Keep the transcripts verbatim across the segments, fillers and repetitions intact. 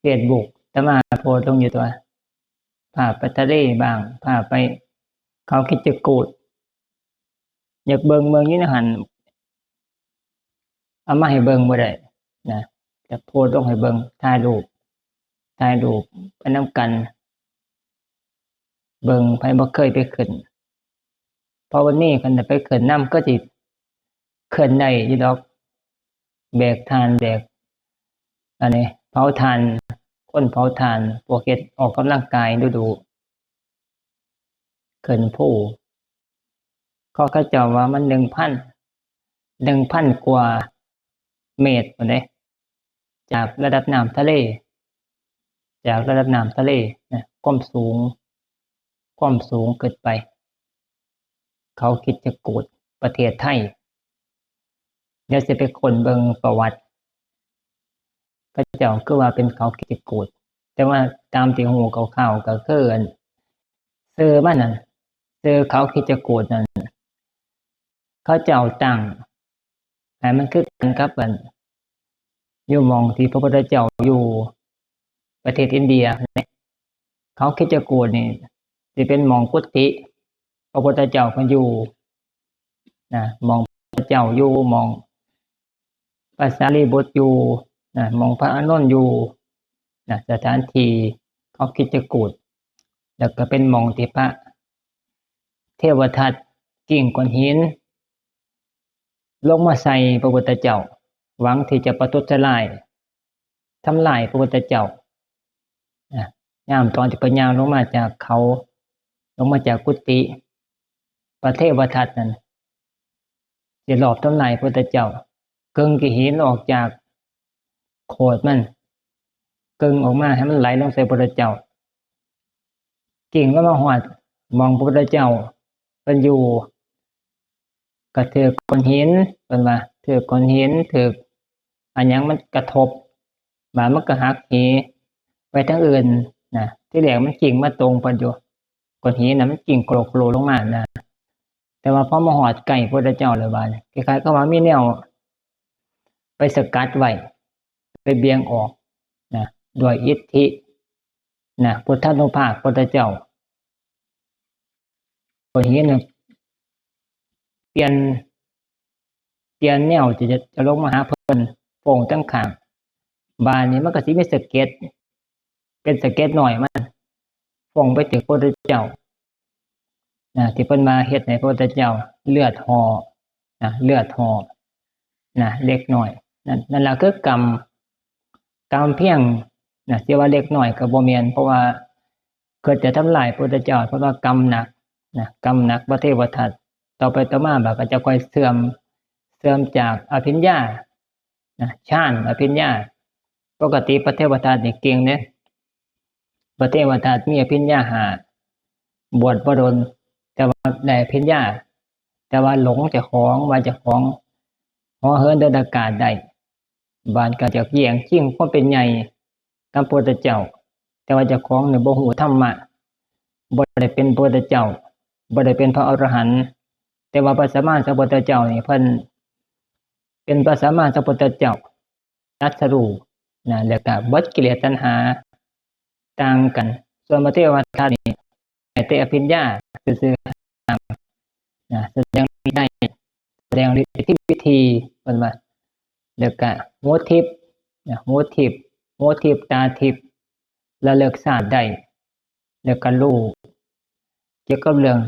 Facebook อาตมาโพสต์ลงอยู่ตัว พาไปทะเลบ้าง พาไปเขาคิดจะกูด อยากเบิ่งเบิ่งอยู่ในหั่น เอามาให้เบิ่งบ่ได้นะ จะโพสต์ลงให้เบิ่ง ถ่ายรูป ถ่ายรูปไปนำกัน เบิ่ง ไผบ่เคยไปขึ้น เพราะวันนี้คันได้ไปขึ้นนำก็สิขึ้นได้อยู่ดอก แบกถ่าน แบก อันนี้ เผาถ่าน คนเผาถ่าน พวกเฮ็ดออกกำลังกายดูๆ ขึ้นภู เขา เขาเจ้าว่ามัน หนึ่งพัน หนึ่งพัน กว่าเมตรพู้นเด้ จากระดับน้ำทะเล จากระดับน้ำทะเลนะ ความสูง ความสูงขึ้นไป เขาคิดจะกูด ประเทศไทย เดี๋ยวสิไปค้นเบิ่งประวัติ เขาเจ้าคือว่าเป็นเขาคิดจะกูด แต่ว่าตามที่ฮู้คร่าวๆก็คืออัน ชื่อมันนั่น ชื่อเขาคิดจะกูดนั่น เขาเจ้าตั้งให้มันคือกันกับอัน อยู่หม่องที่พระพุทธเจ้าอยู่ประเทศอินเดีย เขาคิดจะกูดนี่ สิเป็นหม่องกุฏิพระพุทธเจ้าเพิ่นอยู่นะ หม่องพระเจ้าอยู่ หม่องพระสารีบุตรอยู่นะ หม่องพระอานนท์อยู่นะ สถานที่เขาคิดจะกูด แล้วก็เป็นหม่องที่พระเทวทัตกิ่งก้อนหิน ลงมาใส่พระพุทธเจ้า หวังที่จะประทุษร้าย ทำลายพระพุทธเจ้านะ ยามตอนที่เพิ่นย่างลงมาจากเขา ลงมาจากกุฏิ พระเทวทัตนั่นสิลอบทำลายพระพุทธเจ้า กึ่งก้อนหินออกจากโขดมัน กึ่งออกมาให้มันไหลลงใส่พระพุทธเจ้า กิ่งลงมาฮอดหม่องพระพุทธเจ้าเพิ่นอยู่ ก็ถืกก้อนหิน เพิ่นว่า ถืกก้อนหิน ถืกอันหยังมันกระทบ บาดมันก็หักเหไปทางอื่นนะ ที่แรกมันกิ่งมาตรงเพิ่นอยู่ ก้อนหินน่ะมันกิ่งโครกๆลงมานะ แต่ว่าพอมาฮอดใกล้พระพุทธเจ้าแล้วบาดนี้ คล้ายๆกับว่ามีแนวไปสกัดไว้ ไปเบี่ยงออกนะ ด้วยอิทธินะ พุทธานุภาพพระพุทธเจ้า ก้อนหินน่ะเปลี่ยน เปลี่ยนแนวจะ จะ จะลงมาหาเพิ่น โป่งทั้งข้าง บาดนี้มันก็สิมีสะเก็ด เป็นสะเก็ดน้อยมัน โป่งไปถึงพระพุทธเจ้านะ ที่เพิ่นมาเฮ็ดให้พระพุทธเจ้าเลือดห่อนะ เลือดห่อนะ เล็กน้อย นั่น นั่นล่ะคือกรรม กรรมเพียงนะ ที่ว่าเล็กน้อยก็บ่แม่น เพราะว่าเกิดจะทำลายพระพุทธเจ้า เพราะว่ากรรมหนักนะ กรรมหนัก พระเทวทัต ต่อไปต่อมาบาดก็จะค่อยเสื่อม เสื่อมจากอภิญญานะ ฌาน อภิญญา ปกติพระเทวทัตนี่เก่งเด้ พระเทวทัตมีอภิญญาห้า บวชบ่ดน แต่ว่าได้อภิญญา แต่ว่าหลงเจ้าของ ว่าเจ้าของเหาะเหินเดินอากาศได้ บาดก็จะแย่งชิงความเป็นใหญ่กับพระพุทธเจ้า แต่ว่าเจ้าของนี่บ่ฮู้ธรรมะ บ่ได้เป็นพระพุทธเจ้า บ่ได้เป็นพระอรหันต์ แต่ว่าพระสัมมาสัมพุทธเจ้านี่เพิ่นเป็นพระสัมมาสัมพุทธเจ้า ตรัสรู้นะ แล้วก็เบิดกิเลสตัณหาต่างกัน ส่วนพระเทวทัตนี่ได้แต่อภิญญาซื่อๆนะ แสดงฤทธิ์ได้ แสดงฤทธิวิธี เพิ่นว่า แล้วก็หูทิพย์นะ หูทิพย์ หูทิพย์ ตาทิพย์ ระลึกชาติได้ แล้วก็รู้เกี่ยวกับเรื่อง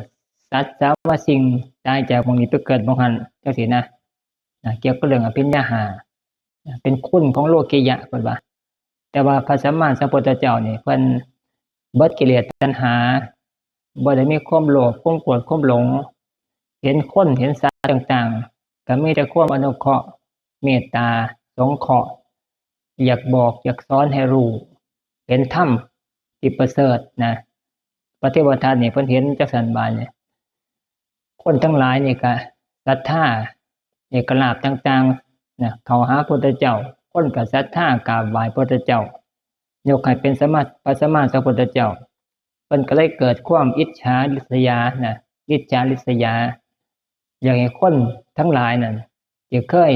สัตว์สรรพสิ่ง ตายจากหม่องนี้ไปเกิดหม่องหั้น จังซี้นะ นะ เกี่ยวกับเรื่องอภิญญาห้า นะ เป็นคุณของโลกิยะ เพิ่นว่า แต่ว่าพระสัมมาสัมพุทธเจ้านี่ เพิ่นเบิดกิเลสตัณหา บ่ได้มีความโลภ ความโกรธ ความหลง เห็นคน เห็นสัตว์ต่างๆ ก็มีแต่ความอนุเคราะห์ เมตตา สงเคราะห์ อยากบอก อยากสอนให้รู้ เห็นธรรมที่ประเสริฐนะ พระเทวทัตนี่เพิ่นเห็นจังซั่น บาดนี้ คนทั้งหลายนี่ก็ศรัทธา เอกลาภต่างๆนะ เข้าหาพุทธเจ้า คนก็ศรัทธากราบไหว้พุทธเจ้า ยกให้เป็นสมมา พระสัมมาสัมพุทธเจ้า เพิ่นก็เลยเกิดความอิจฉาริษยานะ อิจฉาริษยา อยากให้คนทั้งหลายนั่น ที่เคย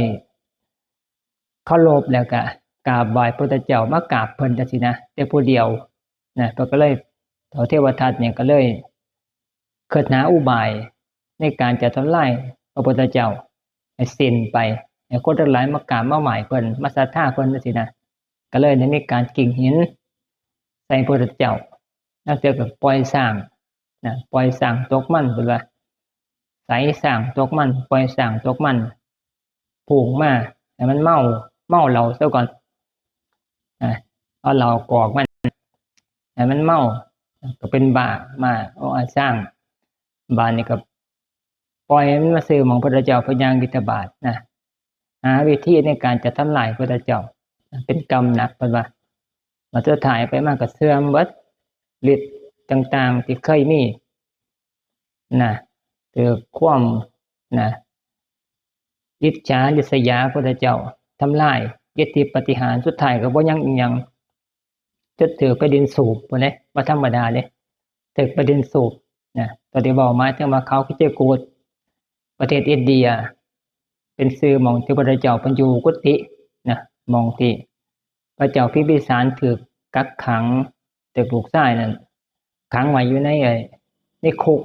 เคารพแล้วก็ กราบไหว้พระพุทธเจ้ามากราบเพิ่นจังซี้นะ แต่ผู้เดียวนะ เพิ่นก็เลย ท้าวเทวทัตเนี่ยก็เลยคิดหาอุบายในการจะทำลายพระพุทธเจ้า ให้สิ้นไป ให้คนทั้งหลายมากราบมาไหว้เพิ่น มาศรัทธาเพิ่นจังซี้นะ ก็เลยได้มีการกิ่งหินใส่พระพุทธเจ้า ลางเทื่อก็ปล่อยช้างนะ ปล่อยช้างตกมัน เพิ่นว่า ใส่ช้างตกมัน ปล่อยช้างตกมัน ผูงมา ให้มันเมา เมาเหล้าซะก่อนนะ เอาเหล้ากอกมัน ให้มันเมา ก็เป็นบ้ามา เอาอาช้าง บาดนี้ก็ปล่อยมันมาซื้อหม่องพระพุทธเจ้าเพิ่นย่างบิณฑบาตนะ หาวิธีในการจะทำลายพระพุทธเจ้า เป็นกรรมหนักเพิ่นว่า มาสุดท้ายไปมาก็เสื่อมเบิด ฤทธิ์ต่างๆที่เคยมีนะ ถืกความนะ อิจฉาริษยาพระพุทธเจ้า ทำลายอิทธิปาฏิหาริย์ สุดท้ายก็บ่ยังอิหยัง จนถืกแผ่นดินสูบพุ้นเด้ บ่ธรรมดาเด้ ถืกแผ่นดินสูบนะ ตัวที่เว้าหมายถึงว่าเขาคิดจะกูด ประเทศอินเดีย เป็นชื่อหม่องที่พระพุทธเจ้าเพิ่นอยู่กุฏินะ หม่องที่พระเจ้าพิมพิสารถืกกักขัง ถืกลูกชายนั่น ขังไว้อยู่ในไอ้ ในคุก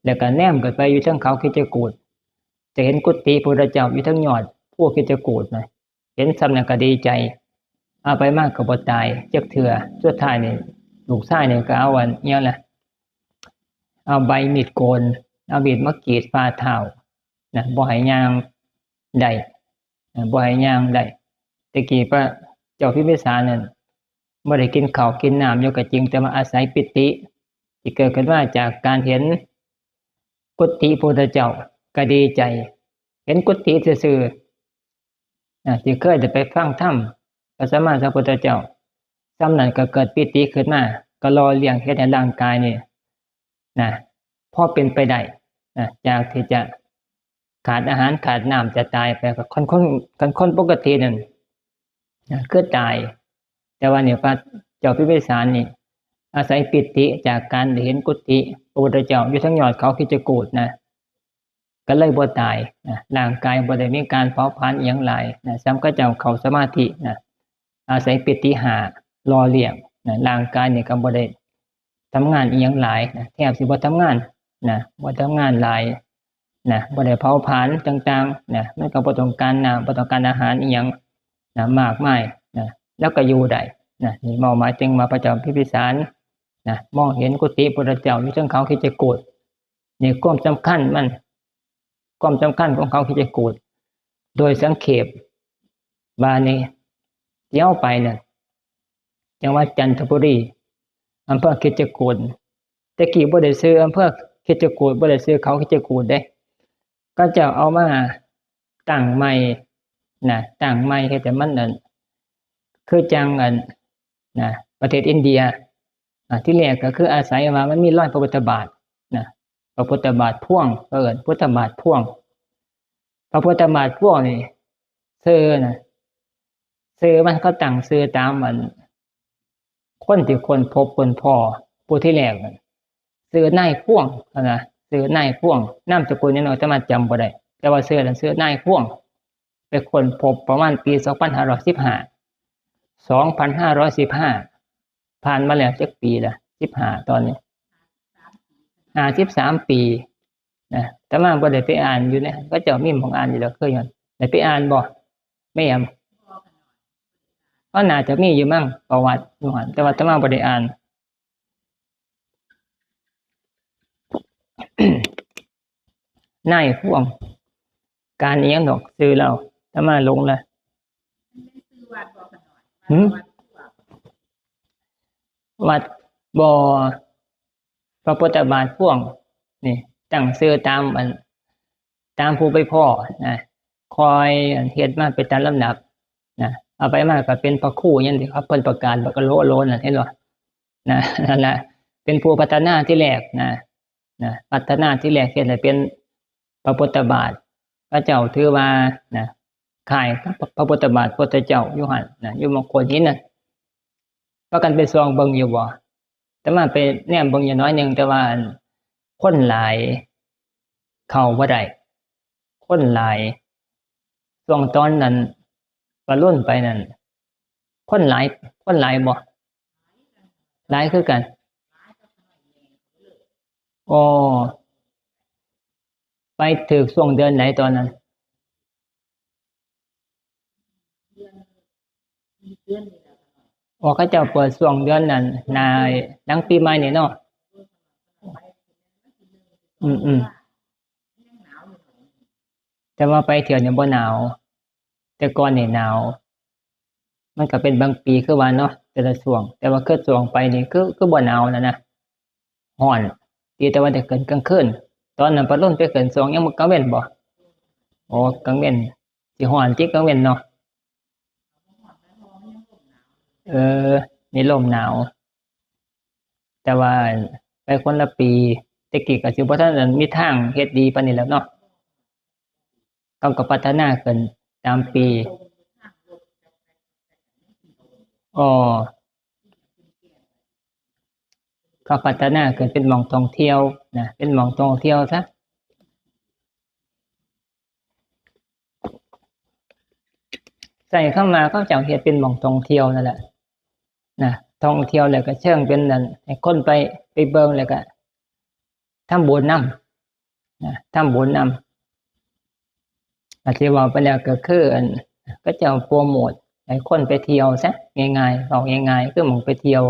แล้วก็แนมขึ้นไปอยู่เทิงเขาคิดจะกูด จะเห็นกุฏิพระพุทธเจ้าอยู่เทิงยอดภูคิดจะกูดนะ เห็นส่ำนั้นก็ดีใจ เอาไปมาก็บ่ตายจักเทื่อ สุดท้ายนี่ ลูกชายนี่ก็เอาอัน อิหยังล่ะ เอาใบมีดโกน เอามีดมากรีดฝ่าเท้านะ บ่ให้ย่างได้นะ บ่ให้ย่างได้ แต่กี้พระเจ้าพิมพิสารนั่น บ่ได้กินข้าวกินน้ำอยู่ก็จริง แต่ว่าอาศัยปีติ ที่เกิดขึ้นมาจากการเห็นกุฏิพระพุทธเจ้า ก็ดีใจ เห็นกุฏิซื่อๆนะ ที่เคยได้ไปฟังธรรมพระสัมมาสัมพุทธเจ้า ส่ำนั้นก็เกิดปีติขึ้นมา ก็หล่อเลี้ยงเฮ็ดให้ร่างกายนี่นะ พอเป็นไปได้นะ จากที่จะขาดอาหารขาดน้ำจะตายไป ก็คน คน คน คนปกตินั่นนะ คือตาย แต่ว่าเนี่ยพระเจ้าพิมพิสารนี่ อาศัยปีติจากการได้เห็นกุฏิพระพุทธเจ้าอยู่เทิงยอดเขาคิดจะกูดนะ ก็เลยบ่ตายนะ ร่างกายบ่ได้มีการเผาผลาญอิหยังหลายนะ ส่ำเขาเจ้าเข้าสมาธินะ อาศัยปีติห้าหล่อเลี้ยงนะ ร่างกายนี่ก็บ่ได้ทำงานอิหยังหลายนะ แทบสิบ่ทำงานนะ บ่ทำงานหลายนะ บ่ได้เผาผลาญต่างๆนะ มันก็บ่ต้องการน้ำ บ่ต้องการอาหารอิหยังนะ มากมายนะ แล้วก็อยู่ได้นะ นี่เว้าหมายถึงว่าพระเจ้าพิมพิสารนะ มองเห็นกุฏิพระพุทธเจ้าอยู่เทิงเขาคิดจะกูด นี่ความสำคัญมัน ความสำคัญของเขาคิดจะกูด โดยสังเขปว่านี่ เดี๋ยวไปนั่น จังหวัดจันทบุรี อำเภอคิดจะกูด แต่กี้บ่ได้ชื่ออำเภอคิดจะกูด บ่ได้ชื่อเขาคิดจะกูดเด้ เขาเจ้าเอามาตั้งใหม่นะ ตั้งใหม่เฮ็ดให้มันนั่น คือจังอันนะ ประเทศอินเดีย อ่า ที่แรกก็คืออาศัยว่ามันมีรอยพระพุทธบาทนะ พระพุทธบาทพ่วง เอิ้นพุทธบาทพ่วง พระพุทธบาทพ่วงนี่ ชื่อนะ ชื่อมันเขาตั้งชื่อตามอัน คนที่ค้นพบค้นพ้อผู้ที่แรกนั่น ชื่อนายพ่วงนะ ชื่อนายพ่วง นามสกุลนี่เนาะ อาตมาจำบ่ได้ แต่ว่าชื่อนั้นชื่อนายพ่วง ไปค้นพบประมาณปีสองพันห้าร้อยสิบห้า สองพันห้าร้อยสิบห้า ผ่านมาแล้วจักปีละ สิบห้า ตอนนี้ ห้าสิบสาม ปีนะ อาตมาบ่ได้ไปอ่านอยู่นะ เขาเจ้ามีหม่องอ่านอยู่แล้ว เคยอ่าน ได้ไปอ่านบ่ แม่แอม ก็น่าจะมีอยู่มั้ง ประวัติอยู่หั่น แต่ว่าอาตมาบ่ได้อ่าน นายพ่วง การอิหยังดอก ชื่อลาว อาตมาหลงละ หืม วัดบ่อ พระพุทธบาทพ่วง นี่ ตั้งชื่อตามอัน ตามผู้ไปพ้อนะ ค่อยเฮ็ดมาเป็นตามลำดับนะ เอาไปมาก็เป็นพระครูอย่างที่เขาเพิ่นประกาศ บักกะโลโลนั่น เห็นบ่นะ นั่นแหละ เป็นผู้พัฒนาที่แรกนะ นะ พัฒนาที่แรกเฮ็ดให้เป็นพระพุทธบาท พระเจ้าถือว่านะ คล้ายกับพระพุทธบาทพุทธเจ้าอยู่หั่นนะ อยู่หม่องโขดหินน่ะ พากันไปส่องเบิ่งอยู่บ่ อาตมาไปแนมเบิ่งอยู่น้อยหนึ่ง แต่ว่าอัน คนหลาย เข้าบ่ได้ คนหลาย ช่วงตอนนั้น บรรลุไปนั่น คนหลาย คนหลายบ่ หลายคือกัน อ๋อ ไปถืกช่วงเดือนไหนตอนนั้น อ๋อ เขาเจ้าเปิดช่วงเดือนนั้น หน้า หลังปีใหม่นี่เนาะ อืม อืม แต่ว่าไปเที่ยวเนี่ยบ่หนาว แต่ก่อนนี่หนาว มันก็เป็นบางปีคือว่าเนาะ แต่ละช่วง แต่ว่าคือช่วงไปนี่คือ คือบ่หนาวนะนะ ฮ้อน ดีแต่ว่าได้ขึ้นกลางคืน ตอนนั้นปะลุนไปขึ้นช่วงยังมื้อกลางเว็นบ่ อ๋อ กลางเว็น สิฮ้อนติกลางเว็นเนาะ เออ นี่ลมหนาว แต่ว่าไปคนละปี แต่กี้ก็สิบ่ทันมีทางเฮ็ดดีปานนี้แล้วเนาะ เขาก็พัฒนาขึ้นตามปี อ๋อ เขาพัฒนาขึ้นเป็นหม่องท่องเที่ยวนะ เป็นหม่องท่องเที่ยวซะ ใช้คำว่าเขาเจ้าเฮ็ดเป็นหม่องท่องเที่ยวนั่นแหละ นะ ท่องเที่ยวแล้วก็เชิงเป็นนั่น ให้คนไป ไปเบิ่งแล้วก็ทำบุญนำ นะ ทำบุญนำ อาจสิเว้าไปแล้วก็คือ อัน เขาเจ้าโปรโมทให้คนไปเที่ยวซะ ง่ายๆ เว้าง่ายๆ คือหม่องไปเที่ยว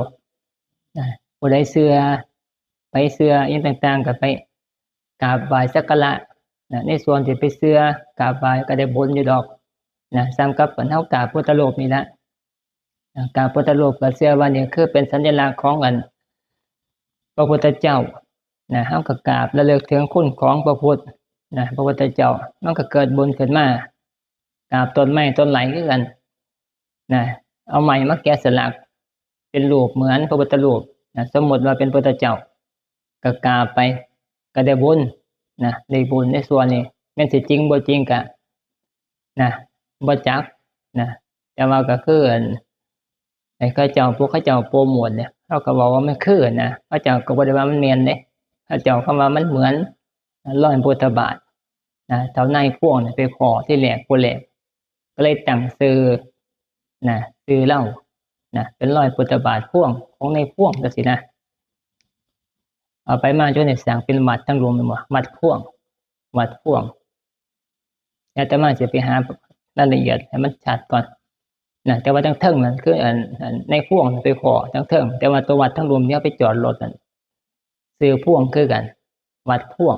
นะ ผู้ใดเชื่อ ไปเชื่ออิหยังต่างๆ ก็ไปกราบไหว้สักการะ นะ ในส่วนที่ไปเชื่อกราบไหว้ก็ได้บุญอยู่ดอก นะ ส่ำกับเพิ่นเฮากราบพุทธรูปนี่ละ นะ กราบพุทธรูปก็เชื่อว่านี่คือเป็นสัญลักษณ์ของอัน พระพุทธเจ้า นะ เฮาก็กราบระลึกถึงคุณของพระพุทธ นะ พระพุทธเจ้า มันก็เกิดบุญขึ้นมา กราบต้นไม้ต้นไหลคือกัน นะ เอาไม้มาแกะสลักเป็นรูปเหมือนพระพุทธรูป นะ สมมุติว่าเป็นพุทธเจ้า ก็กราบไป ก็ได้บุญ นะ ได้บุญในส่วนนี้ แม่นสิจริงบ่จริงก็ นะ บ่จัก นะ แต่ว่าก็คืออัน ให้เขาเจ้า พวกเขาเจ้าโปรโมทเนี่ย เขาก็บอกว่ามันคือนะ เขาเจ้าก็บ่ได้ว่ามันแม่นเด้ เขาเจ้าคำว่ามันเหมือนรอยพุทธบาท นะ เฒ่านายพวงเนี่ยไปพ้อที่แรก ผู้แรก ก็เลยตั้งชื่อ นะ ชื่อลาว นะ เป็นรอยพุทธบาทพวงของนายพวงจังซี้นะ เอาไปมาจนได้สร้างเป็นวัดทั้งรวมแม่นบ่ วัดพวง วัดพวง แล้วอาตมาสิไปหารายละเอียดให้มันชัดก่อน นะ แต่ว่าทั้งเทิงนั่นคืออัน อันนายพวงไปพ้อทั้งเทิง แต่ว่าตัววัดทั้งรวมเนี่ยไปจอดรถนั่น ชื่อพวงคือกัน วัดพวง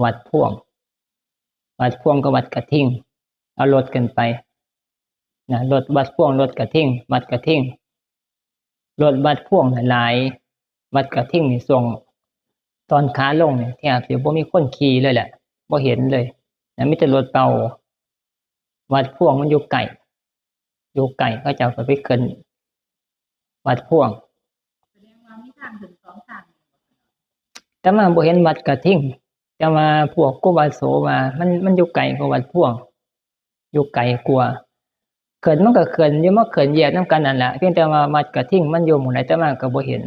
วัดพวง วัดพวงกับวัดกระทิง เอารถกันไป นะ รถวัดพวง รถกระทิง วัดกระทิง รถวัดพวงน่ะหลาย วัดกระทิงนี่ช่วงตอนขาลงนี่แทบสิบ่มีคนขี่เลยแหละ บ่เห็นเลย นะ มีแต่รถเก่า วัดพวงมันอยู่ไกล อยู่ไกล เขาเจ้าก็ไปขึ้นวัดพวง แสดงว่ามีทางขึ้นสองทาง แต่ว่าบ่เห็นวัดกระทิง แต่ว่าพวกครูบาโสว่ามัน มันอยู่ไกลกว่าวัดพวง อยู่ไกลกว่า ขึ้นมันก็ขึ้นอยู่ มาขึ้นแยกนำกันนั่นล่ะ เพียงแต่ว่าวัดกระทิงมันอยู่หม่องใด อาตมาก็บ่เห็น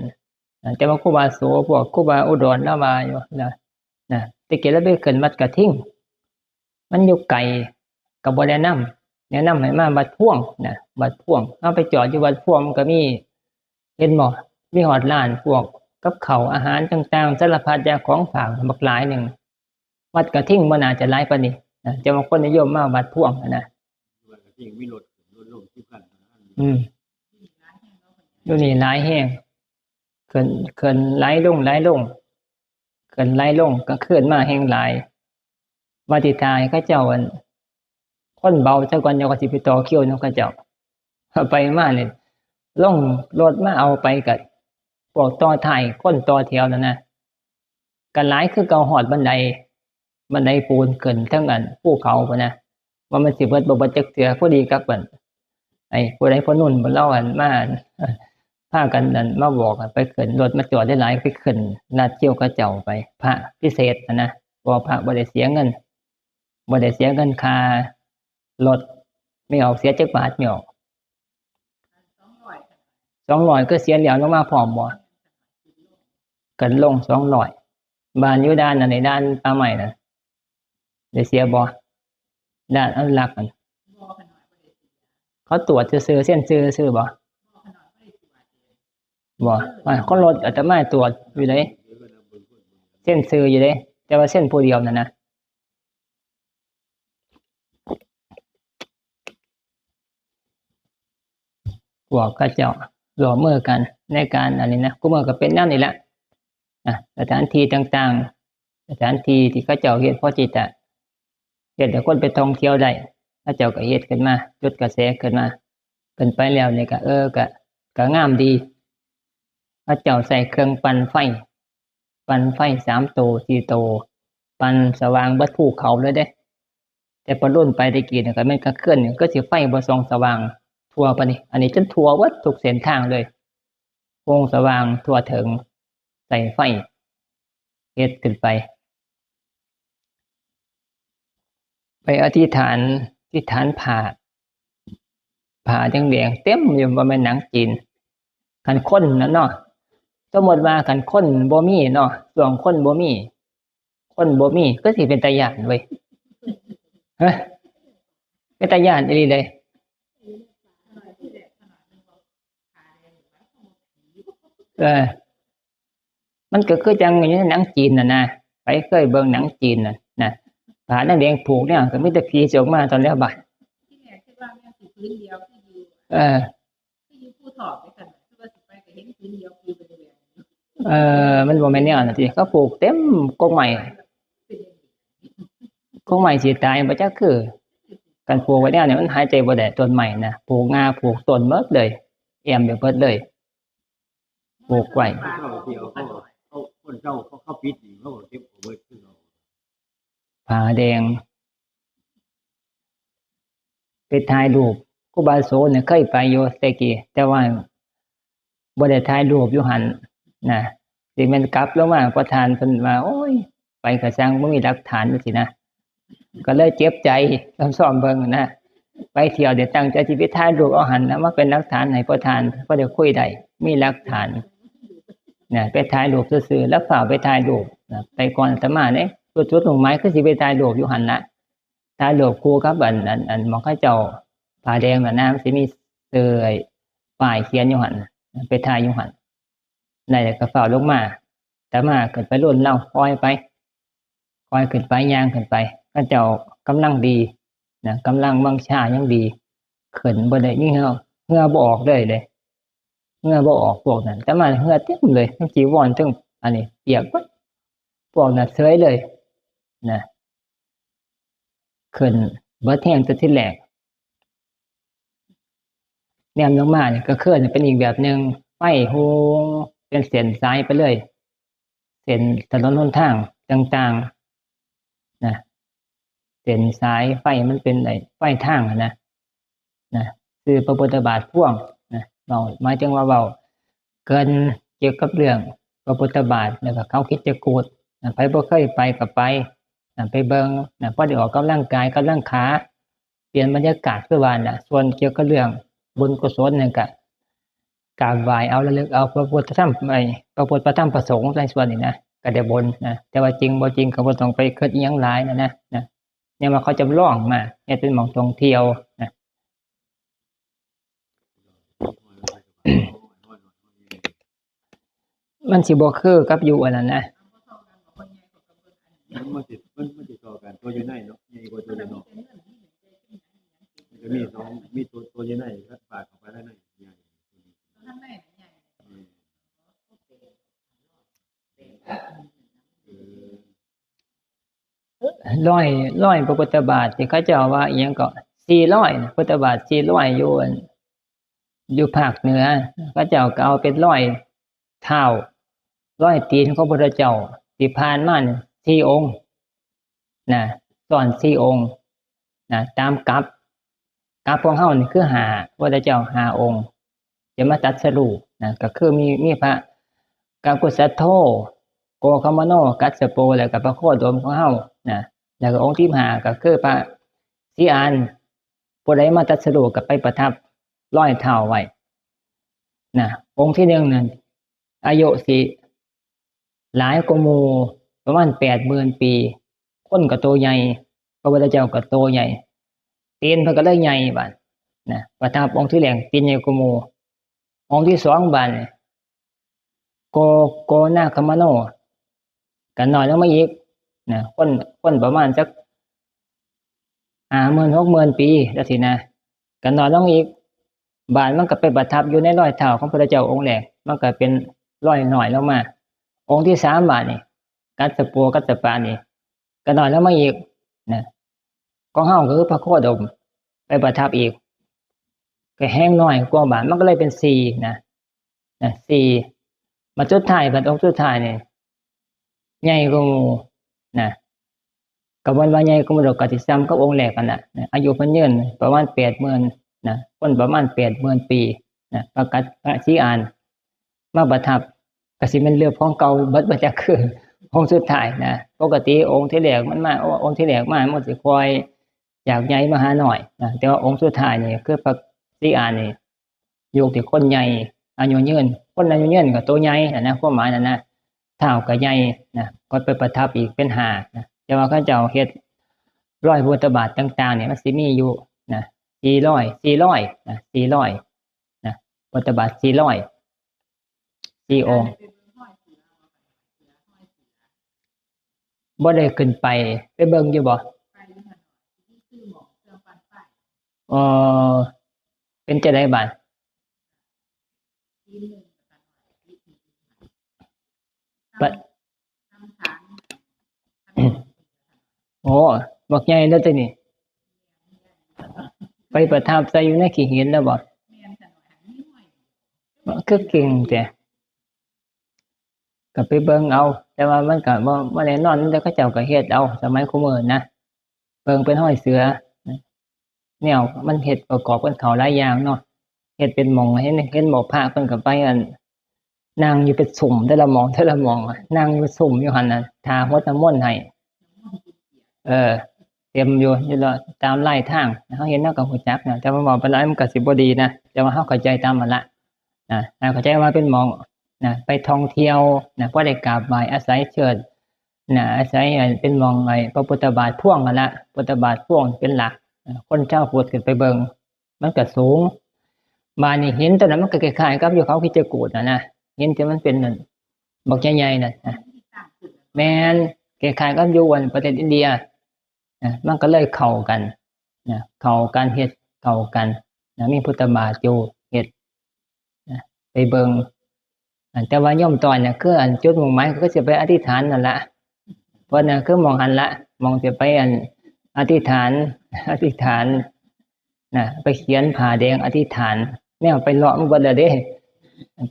แต่ว่าครูบาโส พวกครูบาอุดรลาวว่าอยู่นะ นะ แต่กี้ลาวไปขึ้นวัดกระทิง มันอยู่ไกล ก็บ่แนะนำ แนะนำให้มาวัดพวงนะ วัดพวง เอาไปจอดอยู่วัดพวงมันก็มี เห็นบ่ มีฮอดร้านพวกกับข้าวอาหารต่างๆ สารพัดอย่างของฝากบักหลายหนึ่ง วัดกระทิงบ่น่าจะหลายปานนี้นะ แต่ว่าคนนิยมมาวัดพวงนะ วัดกระทิงมีรถ รถลงสิบคันเท่านั้น อืม อยู่นี่หลายแฮง ขึ้น ขึ้นหลายลงหลายลง ขึ้นหลายลง กลางคืนมาแฮงหลาย ว่าสิถ่าให้เขาเจ้าอัน คนเบาซะก่อน เดี๋ยวก็สิไปต่อคิวนำเขาเจ้า ไปมานี่ ลงรถมาเอาไปก็ พวกต่อท้าย คนต่อแถวนั่นนะ ก็หลายคือเก่า ฮอดบันได บันไดปูนขึ้นเทิงอันภูเขาพู้นนะ ว่ามันสิเบิดบ่เบิดจักเทื่อ พอดีกับอัน ไอ้ผู้ใด พ่อนุ่น เพิ่นลาวอันมา พากันอันมาบอก ไปขึ้นรถมาจอดหลายๆ ไปขึ้นนัดคิวเขาเจ้าไป พระพิเศษหั้นนะ เพราะว่าพระบ่ได้เสียเงิน บ่ได้เสียเงินค่ารถ ไม่ออกเสียจักบาท ไม่ออก สองร้อย ก็เสียแล้ว ลงมาพร้อมบ่ กันลง สองร้อย บ้านอยู่ด่านอันนี้ ด่านป่าไม้น่ะ ได้เสียบ่ ด่านอนุรักษ์นั่น เขาตรวจซื่อๆ เซ็นซื่อซื่อบ่ บ่ ว่าคนรถอาตมาตรวจอยู่เด้ เซ็นซื่ออยู่เด้ แต่ว่าเซ็นผู้เดียวนั่นนะ พวกเขาเจ้าร่วมมือกันในการอันนี้นะ กูเมือก็เป็นแนวนี้แหละ อ่ะ สถานที่ต่างๆ สถานที่ที่เขาเจ้าเฮ็ดพอที่จะเฮ็ดให้คนไปท่องเที่ยวได้ เขาเจ้าก็เฮ็ดขึ้นมา จุดกระแสขึ้นมา ขึ้นไปแล้วนี่ก็ เออ ก็ ก็งามดี เขาเจ้าใส่เครื่องปั่นไฟ ปั่นไฟสามโต สี่โต ปั่นสว่างเบิดภูเขาเลยเด้ แต่พอรุ่นไปตะกี้นี่ก็แม่นกลางคืนนี่ก็สิไฟบ่ส่องสว่างทั่วปานนี้ อันนี้จนทั่วเบิดทุกเส้นทางเลย วงสว่างทั่วถึง ใส่ไฟ เฮ็ดขึ้นไป ไปอธิษฐาน อธิษฐานผ้า ผ้าแดงๆ เต็มอยู่ บ่แม่นหนังจีน คันคนน่ะเนาะ สมมติว่าคันคนบ่มีเนาะ ช่วงคนบ่มี คนบ่มี ก็สิเป็นตาย้านเว้ย ฮะ เป็นตาย้านอีหลีเลย เออ มันก็คือจังอยู่ในหนังจีนน่ะนะ ไปเคยเบิ่งหนังจีนน่ะนะ ผ้าแดงๆ ผูกเนี่ย ก็มีแต่ผีสิออกมาตอนแล้วบาด ที่แรกคิดว่าแม่นสิผืนเดียวที่อยู่ เออ ที่อยู่ภูทอกด้วยกัน คือว่าสิไปก็เห็นผืนเดียวคือเป็นแหวน เออ มันบ่แม่นแนวนั้นติ เขาผูกเต็มกกไม้ กกไม้สิตายบ่จักคือ คันผูกไว้แนวนี้มันหายใจบ่ได้ ต้นไม้นะ ผูกง่าผูกต้นหมดเลย แอ้มไปหมดเลย ผูกไว้ คนเฒ่าที่เอาเขา เขา คนเฒ่าเขา เขาปิดนี่ เขาก็เก็บเอาไว้คือเอา ผ้าแดง ไปถ่ายรูป ครูบาโสเนี่ยเคยไปอยู่แต่กี้ แต่ว่าบ่ได้ถ่ายรูปอยู่หั่นนะ สิแม่นกลับลงมา ประธานเพิ่นว่า โอ้ย ไปก็ช่าง บ่มีหลักฐานจังซี้นะ ก็เลยเจ็บใจ ซ้อมๆ เบิ่งนะ ไปเที่ยวเดี๋ยวตั้งใจสิไปถ่ายรูปเอาหั่นนะ มาเป็นหลักฐานให้ประธาน พอได้คุยได้ มีหลักฐานนะ ไปถ่ายรูปซื่อๆ แล้วฟ้าวไปถ่ายรูปนะ ไปก่อนอาตมาเด้ จุดๆ มุ่งหมายคือสิไปถ่ายรูปอยู่หั่นละ ถ่ายรูปคู่กับอัน อัน อันหม่องเขาเจ้าผ้าแดงน่ะนะ มันสิมีเสื้อป้ายเขียนอยู่หั่น ไปถ่ายอยู่หั่น ได้แล้วก็ฟ้าวลงมา อาตมาขึ้นไปรุ่นลาว ค่อยไป ค่อยขึ้นไป ย่างขึ้นไป เขาเจ้ากำลังดีนะ กำลังวังชายังดี ขึ้นบ่ได้ มีเหงื่อ เหงื่อบ่ออกเลยเด้ เหงื่อบ่ออกพวกนั้น อาตมาเหงื่อเต็มเลย ทั้งจีวร ทั้งอันนี้เปียกเบิด พวกนั้นเซยเลยนะ ขึ้นเบิดแฮงแต่ทีแรก แนมลงมานี่ก็คือเป็นอีกแบบหนึ่ง ไฟฮูเป็นเส้นสายไปเลย เส้นถนนหนทางต่างๆ นะ เส้นสายไฟมันเป็นไอ้ไฟทางอะนะ นะ คือพระพุทธบาทพ่วงนะ เว้า หมายถึงว่าเว้าเกริ่นเกี่ยวกับเรื่องพระพุทธบาท แล้วก็เขาคิดจะกูดนะ ไผบ่เคยไปก็ไปนะ ไปเบิ่งนะ พอได้ออกกำลังกาย กำลังขา เปลี่ยนบรรยากาศคือว่าน่ะ ส่วนเกี่ยวกับเรื่องบุญกุศลนั่นก็กราบไหว้เอา ระลึกเอาพระพุทธธรรม ไอ้ พระพุทธพระธรรมพระสงฆ์ในส่วนนี้นะ ก็ได้บุญนะ แต่ว่าจริงบ่จริงก็บ่ต้องไปคิดอิหยังหลายนะ นะ นะ เนี่ยว่าเขาจำลองมาเฮ็ดเป็นหม่องท่องเที่ยวนะ มันสิบ่คือกับอยู่อันนั้นนะ มัน มันสิ มัน มันสิต่อกัน ตัวอยู่ในเนาะ ใหญ่กว่าตัวอยู่นอก มันก็มีสอง มีตัว ตัวอยู่ใน แล้วปาดเข้าไปข้างใน ใหญ่ อืม เออ รอย รอยพระพุทธบาทที่เขาเจ้าว่าอิหยังก็ สี่ร้อยนะ พุทธบาท สี่ร้อย อยู่อัน อยู่ภาคเหนือ เขาเจ้าก็เอาเป็นรอยเท้า รอยตีนของพระพุทธเจ้าที่ผ่านมานี่ สี่องค์นะ ซ้อน สี่องค์นะ ตามกาบ กาบของเฮานี่คือห้า พระพุทธเจ้าห้าองค์ จะมาตรัสรู้นะ ก็คือมี มีพระกักกุสัทโธ โกคมโน กัสสโป แล้วก็พระโคดมของเฮานะ แล้วก็องค์ที่ห้าก็คือพระศรีอานต์ ผู้ใดมาตรัสรู้ก็ไปประทับรอยเท้าไว้นะ องค์ที่หนึ่งนั่น อายุสิหลายกว่าหมู่ ประมาณแปดหมื่นปี คนก็โตใหญ่ พระพุทธเจ้าก็โตใหญ่ ตีนเพิ่นก็เลยใหญ่บาด นะ ประทับองค์ที่แรก จิ๋นใหญ่กว่าหมู่ องค์ที่สองบาดนี่ โก โกนาคมโน ก็น้อยลงมาอีกนะ คน คนประมาณจักห้าหมื่น หกหมื่น ปีจังซี้นะ ก็น้อยลงอีก บาดมันก็ไปประทับอยู่ในรอยเท้าของพระเจ้าองค์แรก มันก็เป็นรอยน้อยลงมา องค์ที่สามบาดนี่ กัสสโป กัสสปะนี่ ก็น้อยลงมาอีกนะ ของเฮาก็คือพระโคดม ไปประทับอีก ก็แฮงน้อยกว่าบาด มันก็เลยเป็นสี่นะ นะ สี่ มาสุดท้าย บัดองค์สุดท้ายนี่ ใหญ่กว่าหมู่นะ ก็บ่ว่าใหญ่กว่าหมู่ดอก ก็สิส่ำกับองค์แรกหั่นน่ะนะ อายุเพิ่นยืนประมาณแปดหมื่นนะ คนประมาณแปดหมื่นปีนะ พระกัส พระศรีอาน มาประทับ ก็สิแม่นเรื่องของเก่าเบิด บ่จักคือองค์สุดท้ายนะ ปกติองค์ที่แรกมันมา โอ้ องค์ที่แรกมา มันสิค่อยจากใหญ่มาหาน้อยนะ แต่ว่าองค์สุดท้ายนี่คือพระศรีอานนี่ ยุคที่คนใหญ่อายุยืน คนอายุยืนก็โตใหญ่นะนะ ความหมายนั่นนะ เท้าก็ใหญ่นะ ก็ไปประทับอีกเป็นห้านะ แต่ว่าเขาเจ้าเฮ็ดรอยพุทธบาทต่างๆเนี่ย มันสิมีอยู่นะ สี่ร้อย สี่ร้อยนะ สี่ร้อยนะ พุทธบาทสี่ร้อย สี่องค์ บ่ได้ขึ้นไป ไปเบิ่งอยู่บ่ เออ เป็นจั่งใดบาด ปะ โอ้ บักใหญ่แล้วตัวนี้ ไปประทับใส่อยู่ในขี้หินแล้วบ่ คือเก่งแท้ ก็ไปเบิ่งเอา แต่ว่ามันก็บ่ บ่แน่นอน แต่เขาเจ้าก็เฮ็ดเอา สมัยคุมื้อนะ เบิ่งเป็นฮอยเสือ แนวมันเฮ็ดประกอบกันเข้าหลายอย่างเนาะ เฮ็ดเป็นหม่อง เห็น เห็นบ่ พระเพิ่นก็ไปอัน นั่งอยู่เป็นซุม แต่ละหม่อง แต่ละหม่อง นั่งอยู่ซุมอยู่หั่นน่ะ ถ่าหดน้ำมนต์ให้ เออ เต็มอยู่ อยู่ละ ตามลายทาง เฮาเห็นเฮาก็ฮู้จักนะ แต่ว่าเว้าไปหลายมันก็สิบ่ดีนะ แต่ว่าเฮาเข้าใจตามมันละ นะ ให้เข้าใจว่าเป็นหม่องนะ ไปท่องเที่ยวนะ พอได้กราบไหว้ อาศัยเชิญนะ อาศัย เอ่อ เป็นหม่องไอ้พระพุทธบาทพ่วงหั่นละ พุทธบาทพ่วงเป็นหลักนะ คนชาวพุทธขึ้นไปเบิ่ง มันก็สูง บาดนี้หินตัวนั้นมันก็คล้ายๆกับอยู่เขาคิดจกูฏน่ะนะ หินที่มันเป็นนั่น บักใหญ่ๆนั่นนะ แม่น คล้ายๆกับอยู่อันประเทศอินเดียนะ มันก็เลยเข้ากันนะ เข้ากัน เฮ็ดเข้ากันนะ มีพุทธบาทอยู่ เฮ็ดนะ ไปเบิ่ง อัน แต่ว่าโยมต้อยน่ะ คืออันจุดมุ่งหมายก็คือสิไปอธิษฐานนั่นละ เพราะนั่นคือหม่องหั่นละ หม่องสิไปอันอธิษฐาน อธิษฐานนะ ไปเขียนผ้าแดงอธิษฐาน แนวไปเลาะมาเบิดแล้วเด้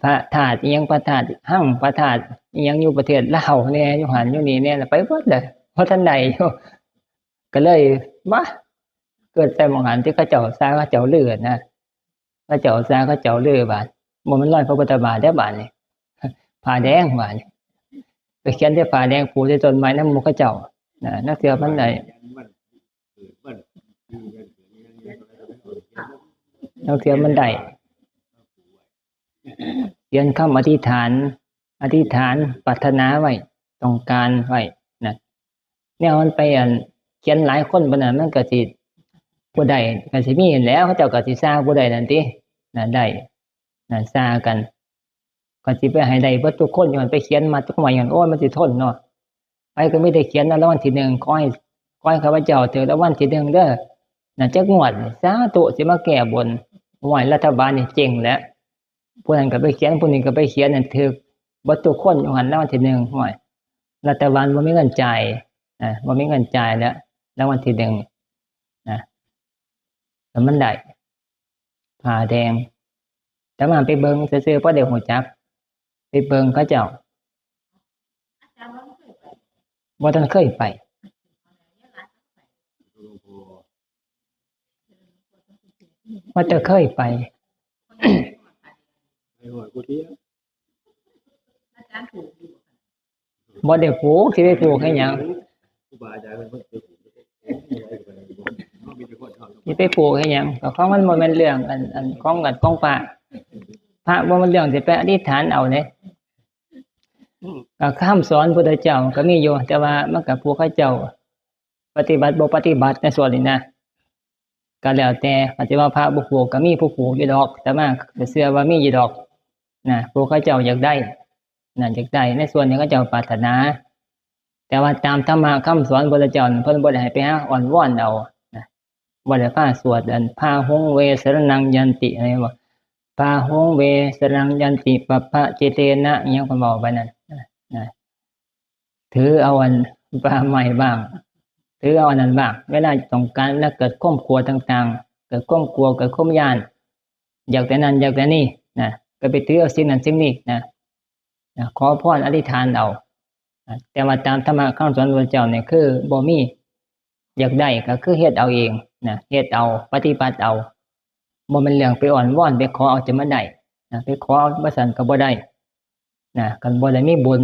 พระธาตุอิหยัง พระธาตุฮัง พระธาตุอิหยังอยู่ประเทศลาวแน่ อยู่หั่นอยู่นี่แน่ ไปเบิดเลย บ่ทันได้อยู่ ก็เลย ว้า เกิดแต่หม่องหั่นที่เขาเจ้าซา เขาเจ้าลือนะ เขาเจ้าซา เขาเจ้าลือบาด บ่แม่นรอยพระพุทธบาทเด้อบาดนี่ ผ้าแดงบาดนี่ ไปเขียนแต่ผ้าแดงปูใส่ต้นไม้นำหมู่เขาเจ้านะ นักเทื่อมันได้ นักเทื่อมันได้ เขียนคำอธิษฐาน อธิษฐานปรารถนาไว้ ต้องการไว้นะ แนวมันไปอัน เขียนหลายคนปานนั้น มันก็สิ ผู้ใดก็สิมีแหล้ว เขาเจ้าก็สิซาผู้ใดนั่นติ นะ ได้ นะ ซากัน ก็สิไปให้ได้เบิดทุกคนอยู่หั่น ไปเขียนมาทุกหน่วยอยู่หั่น โอ้ย มันสิทนเนาะ ไปก็มีแต่เขียนเอารางวัลที่หนึ่ง ขอให้ ขอให้ข้าพเจ้าถืกรางวัลที่หนึ่งเด้อ นะ จักงวด สาธุ สิมาแก้บน โอ้ย รัฐบาลนี่เจ๊งแล้ว ผู้นั้นก็ไปเขียน ผู้นี้ก็ไปเขียน นั่นถืกเบิดทุกคนอยู่หั่น รางวัลที่หนึ่ง โอ้ย รัฐบาลบ่มีเงินจ่าย นะ บ่มีเงินจ่ายแล้ว รางวัลที่หนึ่ง นะ แล้วมันได้ ผ้าแดง แต่ว่าไปเบิ่งซื่อๆ บ่ได้ฮู้จัก ไปเบิ่งเขาเจ้า บ่ทันเคยไป ว่าแต่เคยไป บ่ได้ผูก สิไปผูกให้หยัง สิไปผูกให้หยัง ก็ของมันบ่แม่นเรื่องอัน อันของกันของพระ พระบ่แม่นเรื่องสิไปอธิษฐานเอาเด้ ก็คำสอนพุทธเจ้าก็มีอยู่ แต่ว่ามันก็ผู้เขาเจ้าปฏิบัติบ่ปฏิบัติในส่วนนี้นะ ก็แล้วแต่ อาจจะว่าพระบ่ผูกก็มีผู้ผูกอยู่ดอก แต่มาก็เชื่อว่ามีอยู่ดอก นะ ผู้เขาเจ้าอยากได้ นะ อยากได้ในส่วนที่เขาเจ้าปรารถนา แต่ว่าตามธรรมะคำสอนพระพุทธเจ้านั้น เพิ่นบ่ได้ให้ไปหาอ้อนวอนเอา นะ บ่ได้พาสวดอัน พาหุงเวสรณังยันติ อะไรบ่ พาหุงเวสรณังยันติ ปัพพะจิเตนะ อิหยังเพิ่นเว้าไปนั่น นะ ถือเอาอันป่าไม้บ้าง ถือเอาอันนั้นบ้าง เวลาต้องการ แล้วเกิดความกลัวต่างๆ เกิดความกลัว เกิดความย้าน อยากแต่นั้น อยากแต่นี้ นะ ก็ไปถือเอาสิ่งนั้นสิ่งนี้ นะ นะ ขอพรอธิษฐานเอา นะ แต่ว่าตามธรรมะคำสอนพระพุทธเจ้าเนี่ยคือบ่มี อยากได้ก็คือเฮ็ดเอาเอง นะ เฮ็ดเอา ปฏิบัติเอา บ่แม่นเรื่องไปอ้อนวอน ไปขอเอาจะมาได้ นะ ไปขอเอาบ่ซั้นก็บ่ได้ นะ คันบ่ได้มีบุญ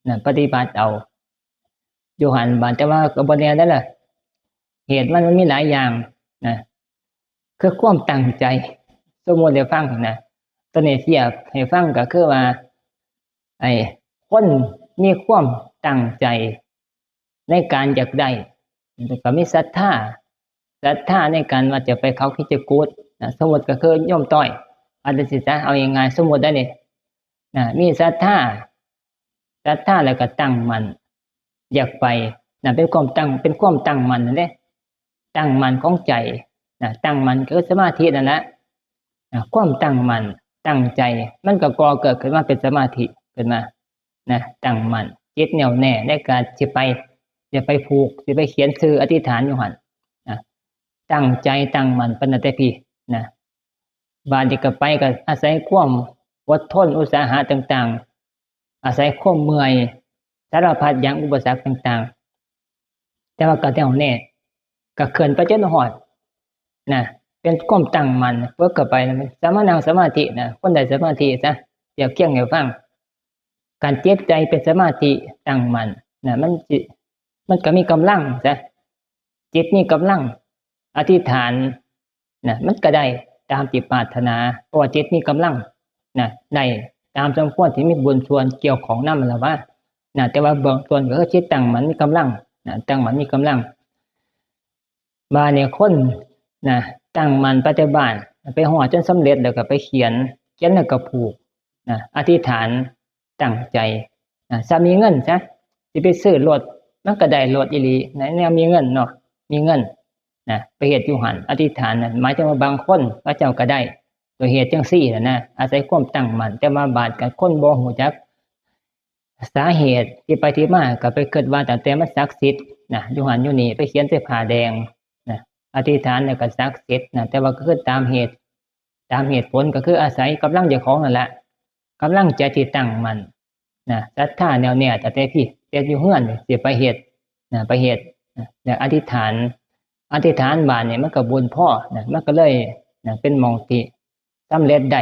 นะ ปฏิบัติเอา อยู่หั่นบาด แต่ว่าก็บ่แน่เด้อล่ะ เหตุมัน มันมีหลายอย่าง นะ คือความตั้งใจ สมมุติให้ฟังนะ ตัวนี้เทียบให้ฟังก็คือว่า ไอ้คนมีความตั้งใจในการอยากได้ แล้วก็มีศรัทธา ศรัทธาในการว่าจะไปเขาคิดจกูฏ นะ สมมุติก็คือโยมต้อย อาจจะสิซะ เอาง่ายๆ สมมุติได้นี่ นะ มีศรัทธา ศรัทธาแล้วก็ตั้งมั่น อยากไป นะ เป็นความตั้ง เป็นความตั้งมั่นนั่นเด้ ตั้งมั่นของใจ นะ ตั้งมั่นคือสมาธินั่นแหละ นะ ความตั้งมั่น ตั้งใจ มันก็ก่อเกิดขึ้นมาเป็นสมาธิขึ้นมา นะ ตั้งมั่น จิตแน่วแน่ในการสิไป สิไปผูก สิไปเขียนชื่ออธิษฐานอยู่หั่น นะ ตั้งใจตั้งมั่นปานนั้นแต่พี่ นะ บาดนี้ก็ไปก็อาศัยความอดทนอุตสาหะต่างๆ อาศัยความเมื่อย สารพัดอย่างอุปสรรคต่างๆ แต่ว่าก็แน่วแน่ ก็เคลื่อนไปจนฮอด นะ เป็นความตั้งมั่น เพื่อเข้าไปนะ มันสมานั่งสมาธินะ คนได้สมาธิซะ เทียบเคียงให้ฟัง การจิตใจเป็นสมาธิตั้งมั่นนะ มันสิ มันก็มีกำลังซะ จิตมีกำลัง อธิษฐานนะ มันก็ได้ตามที่ปรารถนา เพราะว่าจิตมีกำลังนะ ได้ตามสมควรที่มีบุญส่วนเกี่ยวข้องนำละว่า นะ แต่ว่าเบื้องต้นก็คือจิตตั้งมั่นมีกำลัง นะ ตั้งมั่นมีกำลัง บาดนี้คน นะ ตั้งมั่นปฏิบัติ ไปฮอดจนสำเร็จแล้วก็ไปเขียน เขียนแล้วก็ผูก นะ อธิษฐาน ตั้งใจ นะ ถ้ามีเงินซะ สิไปซื้อรถ มันก็ได้รถอีหลี นะ แนวมีเงินเนาะ มีเงิน นะ ไปเฮ็ดอยู่หั่น อธิษฐานนั่น หมายถึงว่าบางคนเขาเจ้าก็ได้ โดยเหตุจั่งซี้น่ะนะ อาศัยความตั้งมั่น แต่ว่าบาดกับคนบ่ฮู้จักสาเหตุที่ไปที่มา ก็ไปคิดว่าตั้งแต่มันศักดิ์สิทธิ์นะ อยู่หั่นอยู่นี่ ไปเขียนใส่ผ้าแดงนะ อธิษฐานแล้วก็ศักดิ์สิทธิ์นะ แต่ว่าก็คือตามเหตุ ตามเหตุผลก็คืออาศัยกำลังเจ้าของนั่นแหละ กำลังใจที่ตั้งมั่นนะ ศรัทธาแน่วแน่ตั้งแต่พี่ แต่อยู่เฮือนนี่สิไปเฮ็ดนะ ไปเฮ็ดนะ แล้วอธิษฐาน อธิษฐานบาดนี่มันก็บุญพอนะ มันก็เลยนะ เป็นหม่องที่สำเร็จได้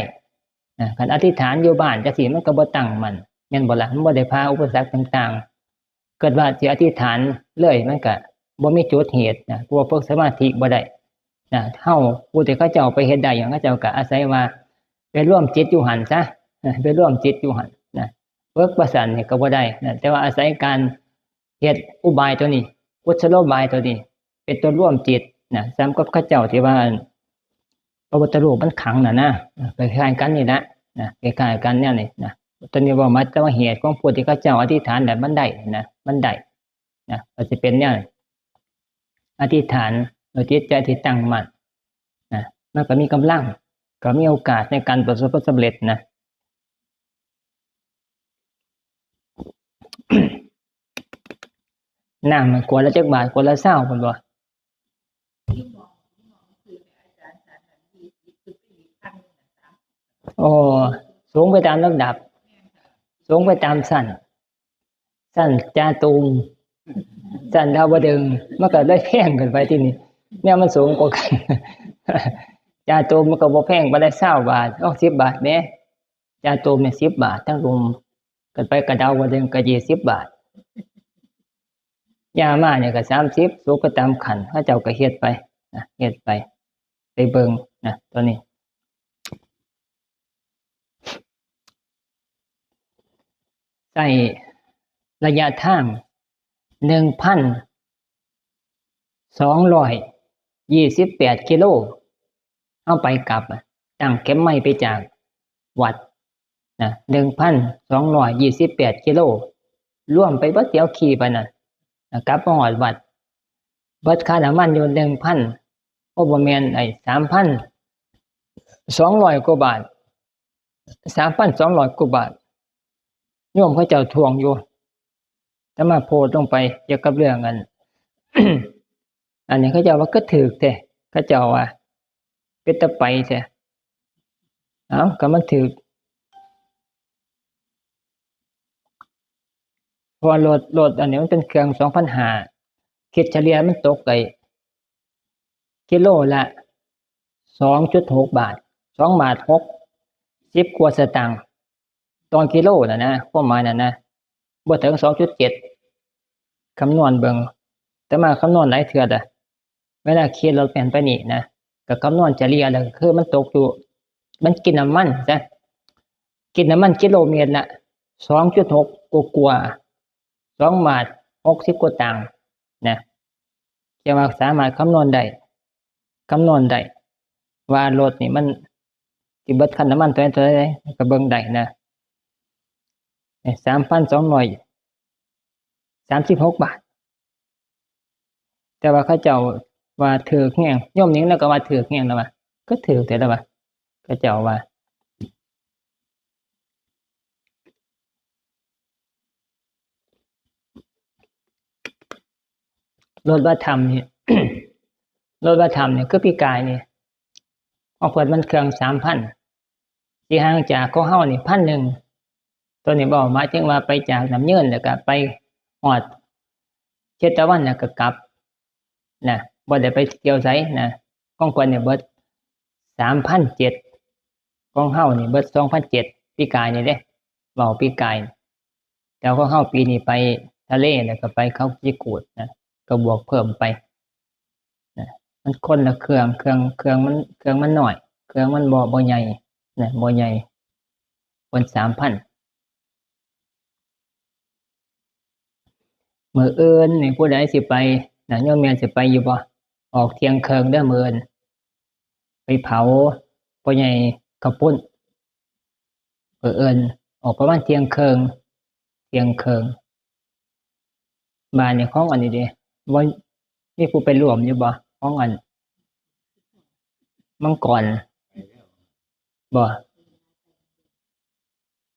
นะ คันอธิษฐานอยู่บ้านจั่งซี้มันก็บ่ตั้งมั่น แม่นบ่ล่ะ มันบ่ได้ผ่าอุปสรรคต่างๆ เกิดว่าสิอธิษฐานเลยมันก็บ่มีจุดเหตุนะ เพราะว่าฝึกสมาธิบ่ได้นะ เฮาผู้ที่เขาเจ้าไปเฮ็ดได้หยัง เขาเจ้าก็อาศัยว่าไปรวมจิตอยู่หั่นซะนะ ไปรวมจิตอยู่หั่นนะ ฝึกว่าซั่นนี่ก็บ่ได้นะ แต่ว่าอาศัยการเฮ็ดอุบายตัวนี้ กุศโลบายตัวนี้ เป็นตัวรวมจิตนะ ส่ำกับเขาเจ้าที่ว่า พระพุทธรูปมันขังน่ะนะ คล้ายๆกันนี่แหละนะ คล้ายๆกันแนวนี้นะ ตัวนี้ว่ามาแต่ว่าเหตุของผู้ที่เขาเจ้าอธิษฐานแล้วมันได้นะ มันได้นะ ก็สิเป็นแนวนี้ อธิษฐานโดยจิตใจที่ตั้งมั่นนะ มันก็มีกำลัง ก็มีโอกาสในการประสบผลสำเร็จนะ น้ำมันขวดละจักบาท ขวดละซาว เพิ่นว่า โอ้ สูงไปตามลำดับ สูงไปตามชั้น ชั้นจาตุม ชั้นดาวดึงส์ มันก็เลยแพงขึ้นไปที่นี่ เนี่ยมันสูงกว่ากัน จาตุมมันก็บ่แพงปานใด ซาวบาท เอา สิบบาทแหม จาตุมเนี่ย สิบบาท ทั้งลุม กันไปกะดาวดึงส์ก็ ยี่สิบบาท ยามาเนี่ยก็ สามสิบ สูงไปตามขั้น เขาเจ้าก็เฮ็ดไปนะ เฮ็ดไป ไปเบิ่งนะ ตัวนี้ ใช้ระยะทาง หนึ่งพันสองร้อย ยี่สิบแปดกิโล เอาไปกลับอะ ตั้งเข็มไม้ไปจากวัดนะ หนึ่งพันสองร้อยยี่สิบแปดกิโล รวมไปเบิดเดียวขี่ไปน่ะนะ กลับมาฮอดวัด เบิดค่าน้ำมันอยู่หนึ่งพัน โอ้ บ่แม่น ไอ้ สามพันสองร้อยกว่าบาท สามพันสองร้อยกว่าบาท โยมเขาเจ้าทวงอยู่ อาตมาโพสต์ลงไปเกี่ยวกับเรื่องอัน อันนี้เขาเจ้าว่าก็ถืกแท้ เขาเจ้าว่า เป็นตาไปแท้ เอ้า ก็มันถืก เพราะว่ารถ รถอันนี้มันเป็นเครื่องสองพันห้า คิดเฉลี่ยมันตกไอ้กิโลละสองจุดหกบาท สองบาทหกสิบกว่าสตางค์ ต่อกิโลน่ะนะ ความหมายน่ะนะ บ่ถึงสองจุดเจ็ด คำนวณเบิ่ง อาตมาคำนวณหลายเทื่อละ เวลาขี่รถแล่นไปนี่นะ ก็คำนวณเฉลี่ยแล้วก็คือมันตกอยู่ มันกินน้ำมันซะ กินน้ำมันกิโลเมตรละสองจุดหกกว่าๆ สองบาทหกสิบกว่าตังค์นะ จะว่าสามารถคำนวณได้ คำนวณได้ ว่ารถนี่มันสิเบิดค่าน้ำมันเท่าใด เท่าใด ก็เบิ่งได้นะ นี่ สามพันสองร้อยสามสิบหกบาท แต่ว่าเขาเจ้าว่าถืกแฮง โยมหนิงแล้วก็ว่าถืกแฮงแล้วว่า ก็ถืกแท้แล้วว่า เขาเจ้าว่า รถบัสธรรมนี่ รถบัสธรรมนี่คือปีกายนี่ ของเพิ่นมันเครื่องสามพัน สิห่างจากของเฮานี่พันหนึ่ง ตัวนี้เว้าหมายถึงว่าไปจากน้ำเยินแล้วก็ไปฮอดเชตวันแล้วก็กลับนะ บ่ได้ไปเที่ยวไสนะ ของเพิ่นนี่เบิดสามพันเจ็ด ของเฮานี่เบิดสองพันเจ็ด ปีกายนี่เด้ เว้าปีกาย แต่ของเฮาปีนี้ไปทะเลแล้วก็ไปเขาคิดจกูฏนะ ก็บวกเพิ่มไปนะ มันคนละเครื่อง เครื่อง เครื่องมัน เครื่องมันน้อย เครื่องมันบ่ บ่ใหญ่นะ บ่ใหญ่ เพิ่นสามพัน มื้ออื่นนี่ผู้ใดสิไปนะ โยมแม่นสิไปอยู่บ่ ออกเที่ยงครึ่งเด้อมื้ออื่น ไปเผาพ่อใหญ่ข้าวปุ้น มื้ออื่นออกประมาณเที่ยงครึ่ง เที่ยงครึ่ง บ้านนี่ของอันนี้เด้ บ่มีผู้ไปร่วมอยู่บ่ ของอันมังกรบ่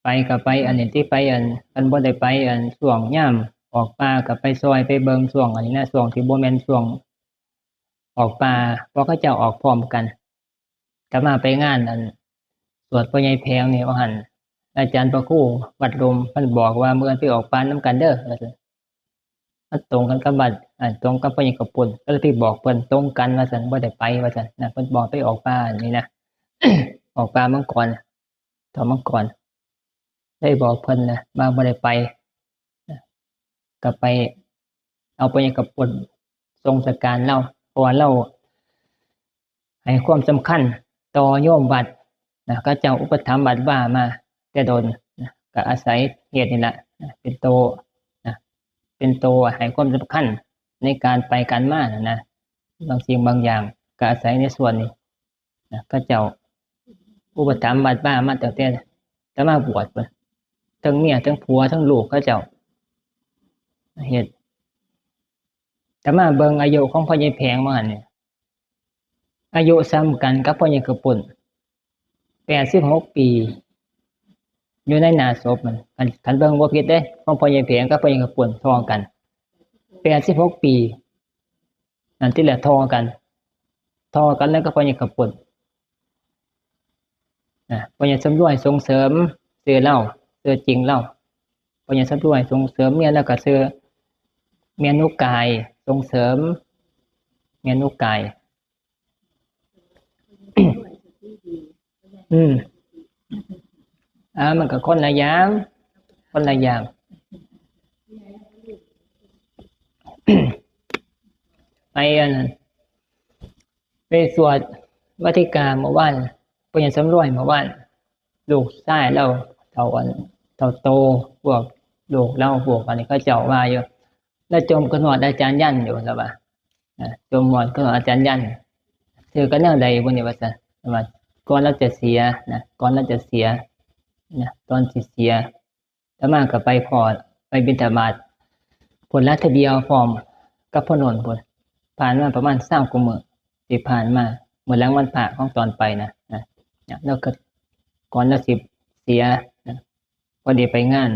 ไปก็ไปอันนี้ที่ไปอัน อันบ่ได้ไปอันช่วงยามออกป่าก็ไปซอยไปเบิ่งช่วงอันนี้นะ ช่วงที่บ่แม่นช่วงออกป่า เพราะเขาเจ้าออกพร้อมกัน อาตมาไปงานอันสวดพ่อใหญ่แผงนี่ว่าหั่น อาจารย์พระครูวัดลมเพิ่นบอกว่ามื้ออื่นไปออกป่านำกันเด้อว่าซั่น มันตรงกันกับวัด อ่า ตรงกับพ่อใหญ่ข้าวปุ้น ก็เลยไปบอกเพิ่นตรงกันว่าซั่น บ่ได้ไปว่าซั่นนะ เพิ่นบอกไปออกป่านี่นะ ออกป่ามังกร ถ้ำมังกร ได้บอกเพิ่นนะ ว่าบ่ได้ไปนะ ก็ไปเอาพ่อใหญ่ข้าวปุ้นส่งสการลาว เพราะว่าลาวให้ความสำคัญต่อโยมวัดนะ เขาเจ้าอุปถัมภ์วัดวามาแต่โดนนะ ก็อาศัยเหตุนี่แหละนะ เป็นโตนะ เป็นโตให้ความสำคัญในการไปการมานะนะ บางสิ่งบางอย่างก็อาศัยในส่วนนี้นะ เขาเจ้าอุปถัมภ์วัดวามาตั้งแต่อาตมาบวชพุ้น ทั้งเมีย ทั้งผัว ทั้งลูกเขาเจ้า เฮ็ด อาตมาเบิ่งอายุของพ่อใหญ่แผงว่าหั่นนี่ อายุส่ำกันกับพ่อใหญ่ข้าวปุ้น แปดสิบหกปี อยู่ในหน้าศพมัน คัน คันเบิ่งบ่ผิดเด้ ของพ่อใหญ่แผงกับพ่อใหญ่ข้าวปุ้นท่อกัน แปดสิบหกปี นั่นติแหละท่อกัน ท่อกันแล้วก็พ่อใหญ่ข้าวปุ้น นะ พ่อใหญ่สำรวยส่งเสริม ชื่อลาว ชื่อจริงลาว พ่อใหญ่สำรวยส่งเสริมเมีย แล้วก็ชื่อเมียนุกาย ส่งเสริมเมียนุกาย อืม อ่า มันก็คนละอย่าง คนละอย่าง ไปอันนั้น ไปสวดวัติกาเมื่อวาน พ่อใหญ่สำรวยเมื่อวาน ลูกชายลาว เฒ่าอัน เฒ่าโต พวกลูกลาว พวกอันนี้เขาเจ้าว่าอยู่ แล้วจมกระหนวดอาจารย์ยันอยู่แล้วว่า นะ โจมมอนก็อาจารย์ยัน ถือกันแนวใดบุญนี่ว่าซั่น ว่าก่อนเราจะเสียนะ ก่อนเราจะเสียนะ ตอนสิเสีย อาตมาก็ไปพ้อ ไปบิณฑบาตพุ้นละเทื่อเดียวพร้อมกับพ่อนนท์พุ้น ผ่านมาประมาณซาวกว่ามื้อที่ผ่านมา มื้อหลังวันพระของตอนไปนะ นะ นะ แล้วก็ก่อนเราสิเสียนะ พอดีไปงาน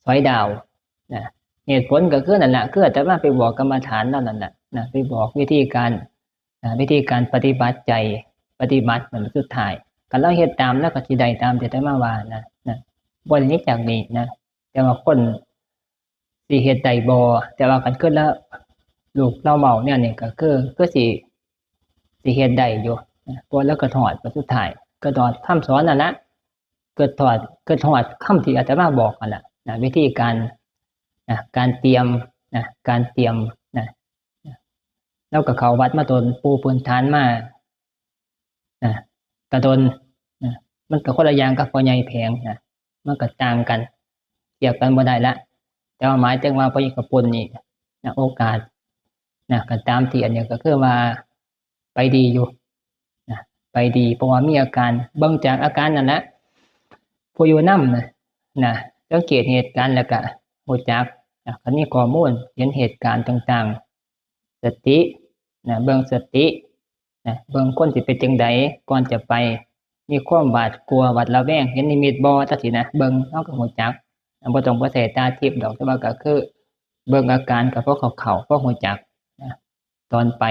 สอยดาวนะ เหตุผลก็คือนั่นแหละ คืออาตมาไปบอกกรรมฐานแล้วนั่นแหละนะ ไปบอกวิธีการนะ วิธีการปฏิบัติใจ ปฏิบัติมันสุดท้าย คันเราเฮ็ดตามแล้วก็สิได้ตามที่อาตมาว่านะ นะ บ่ได้หนีจากนี้นะ แต่ว่าคนสิเฮ็ดได้บ่ แต่ว่าคันคือละลูกเราเว้าแนวนี้ก็คือ คือสิ สิเฮ็ดได้อยู่นะ เพราะแล้วก็ฮอดสุดท้าย ก็ฮอดคำสอนนั่นละ ก็ฮอด ก็ฮอดคำที่อาตมาบอกนั่นละนะ วิธีการนะ การเตรียมนะ การเตรียมนะ แล้วก็เข้าวัดมาโดน ปูพื้นฐานมานะ ก็โดนนะ มันก็คนละอย่างกับพ่อใหญ่แผงนะ มันก็ต่างกัน เทียบกันบ่ได้ละ แต่ว่าหมายถึงว่าพ่อใหญ่กระปุนนี่นะ โอกาสนะ ก็ตามที่อันนี้ก็คือว่าไปดีอยู่นะ ไปดี เพราะว่ามีอาการ เบิ่งจากอาการนั่นแหละ ผู้อยู่นำนะ นะ สังเกตเหตุการณ์แล้วก็รู้จักนะ คันมีข้อมูล เห็นเหตุการณ์ต่างๆ สตินะ เบิ่งสตินะ เบิ่งคนสิเป็นจั่งใด ก่อนจะไป มีความหวาดกลัวหวาดระแวง เห็นนิมิตบ่ จั่งซี้นะ เบิ่ง เราก็รู้จักนะ บ่ต้องไปใส่ตาทิพย์ดอก แต่ว่าก็คือ เบิ่งอาการก็พอเข้าๆ พอรู้จักนะ ตอนไป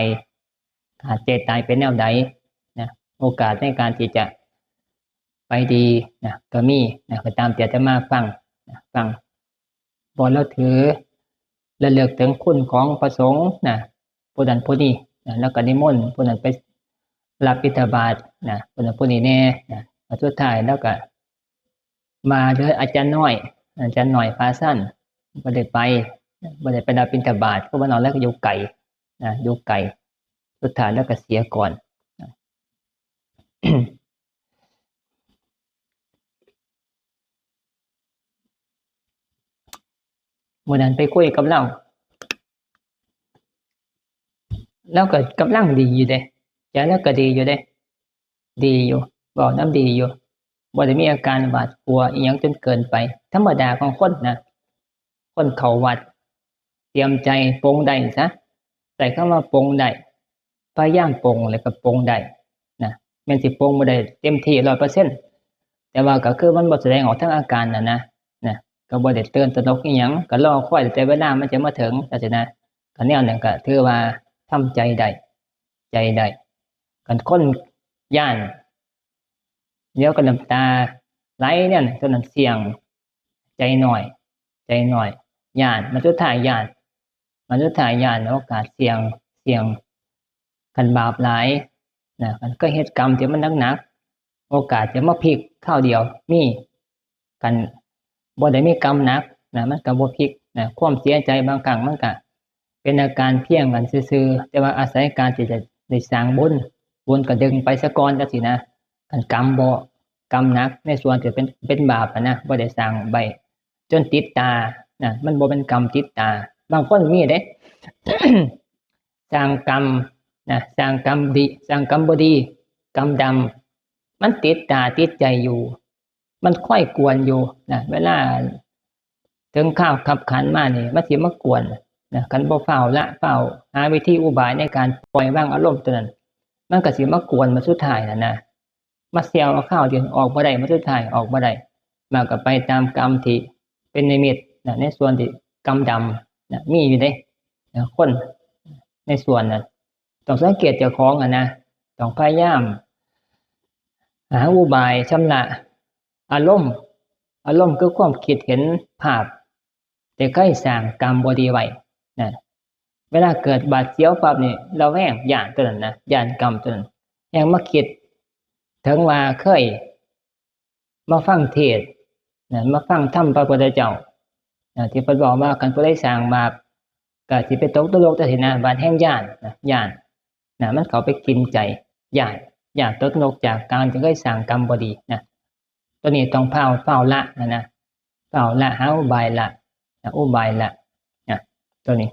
อาจจะตายเป็นแนวใดนะ โอกาสในการที่จะไปดีนะ ก็มีนะ ก็ตามที่อาตมาฟังนะ ฟัง บ่เราถือ ระลึกถึงคุณของพระสงฆ์นะ ผู้นั้นผู้นี้นะ แล้วก็นิมนต์ผู้นั้นไปรับบิณฑบาตนะ ผู้นั้นผู้นี้แน่นะ สุดท้ายแล้วก็มาเหลืออาจารย์น้อย อาจารย์น้อยพาสั้น บ่ได้ไป บ่ได้ไปรับบิณฑบาต เพราะว่าน้องแล้วก็อยู่ไกลนะ อยู่ไกล สุดท้ายแล้วก็เสียก่อนนะ มื้อนั้นไปคุยกับลาว ลาวก็กำลังดีอยู่เด้ ใจลาวก็ดีอยู่เด้ ดีอยู่ เว้านำดีอยู่ บ่ได้มีอาการหวาดกลัวอิหยังจนเกินไป ธรรมดาของคนนะ คนเข้าวัด เตรียมใจปลงได้ซะ ใช้คำว่าปลงได้ พยายามปลงแล้วก็ปลงได้นะ แม้นสิปลงบ่ได้เต็มที่ร้อยเปอร์เซ็นต์ แต่ว่าก็คือมันบ่แสดงออกทางอาการน่ะนะ นะ ก็บ่ได้ตื่นตระหนกอิหยัง ก็รอคอยแต่เวลามันจะมาถึง จั่งซี้นะ ก็แนวนั้นก็ถือว่าทำใจได้ ใจได้ คันคนย้าน เดี๋ยวก็น้ำตาไหลเนี่ย เท่านั้นเสี่ยง ใจน้อย ใจน้อย ย้าน มันสุดท้ายย้าน มันสุดท้ายย้าน โอกาสเสี่ยง เสี่ยง คันบาปหลายนะ คันเคยเฮ็ดกรรมที่มันหนักๆ โอกาสจะมาพลิกคราวเดียวมี คันบ่ได้มีกรรมหนักนะ มันก็บ่พลิกนะ ความเสียใจบางครั้งมันก็เป็นอาการเพียงกันซื่อๆ แต่ว่าอาศัยการที่จะได้สร้างบุญ บุญก็ดึงไปซะก่อน จั่งซี้นะ คันกรรมบ่ กรรมหนักในส่วนที่เป็น เป็นบาปอะนะ บ่ได้สร้างไว้จนติดตานะ มันบ่เป็นกรรมติดตา บางคนมีเด้ สร้างกรรมนะ สร้างกรรมดี สร้างกรรมบ่ดี กรรมดำ มันติดตาติดใจอยู่ มันคอยกวนอยู่นะ เวลาถึงคราวคับขันมานี่ มันสิมากวนนะ คันบ่ฟ้าวละ ฟ้าวหาวิธีอุบายในการปล่อยวางอารมณ์ตัวนั้น มันก็สิมากวนมาสุดท้ายน่ะนะ มาเสี่ยวเอาคราวเดียวออกบ่ได้ มาสุดท้ายออกบ่ได้ มันก็ไปตามกรรมที่เป็นนิมิตนะ ในส่วนที่กรรมดำนะ มีอยู่เด้นะ คนในส่วนนั้น ต้องสังเกตเจ้าของอะนะ ต้องพยายามหาอุบายชำระอารมณ์ อารมณ์คือความคิดเห็นภาพ แต่เคยสร้างกรรมบ่ดีไว้นะ เวลาเกิดบาดเสียวปั๊บนี่ระแวง ย้านตัวนั้นนะ ย้านกรรมตัวนั้น แฮ่งมาคิดถึงว่าเคยมาฟังเทศน์นะ มาฟังธรรมพระพุทธเจ้านะ ที่เพิ่นบอกว่าคันผู้ใดสร้างบาป ก็สิไปตกนรก จั่งซี้นะ บาดแฮ่งย้านนะ ย้านนะ มันเข้าไปกินใจ ย้าน ย้านตกนรกจากการที่เคยสร้างกรรมบ่ดีนะ ตัวนี้ต้องฟ้าว ฟ้าวละนะ นะ ฟ้าวละ หาอุบายละนะ อุบายละนะ ตัวนี้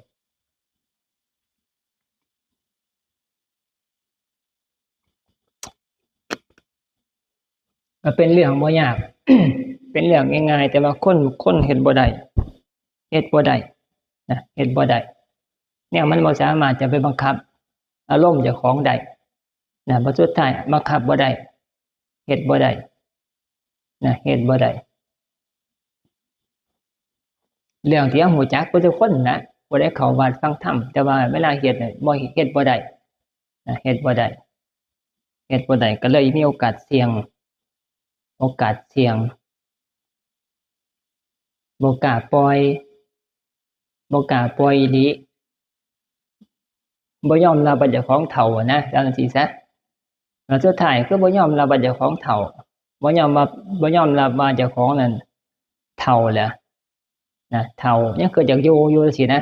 มันเป็นเรื่องบ่ยาก เป็นเรื่องง่ายๆ แต่ว่าคนคนเฮ็ดบ่ได้ เฮ็ดบ่ได้นะ เฮ็ดบ่ได้ เนี่ยมันบ่สามารถจะไปบังคับอารมณ์เจ้าของได้นะ เพราะสุดท้ายบังคับบ่ได้ เฮ็ดบ่ได้นะ เฮ็ดบ่ได้ เรื่องที่เรารู้จักเบิดทุกคนนะ ผู้ใดเข้าวัดฟังธรรม แต่ว่าเวลาเฮ็ดเนี่ยบ่ เฮ็ดบ่ได้นะ เฮ็ดบ่ได้ เฮ็ดบ่ได้ ก็เลยมีโอกาสเสี่ยง โอกาสเสี่ยง บ่กล้าปล่อย บ่กล้าปล่อยอีหลี บ่ยอมรับว่าเจ้าของเฒ่าอะนะ จั่งซี้ซะ แล้วสุดท้ายคือบ่ยอมรับว่าเจ้าของเฒ่า บ่ยอมว่า บ่ยอมรับว่าเจ้าของนั่นเฒ่าแล้วนะ เฒ่า ยังคิดอยากอยู่อยู่ซี้นะ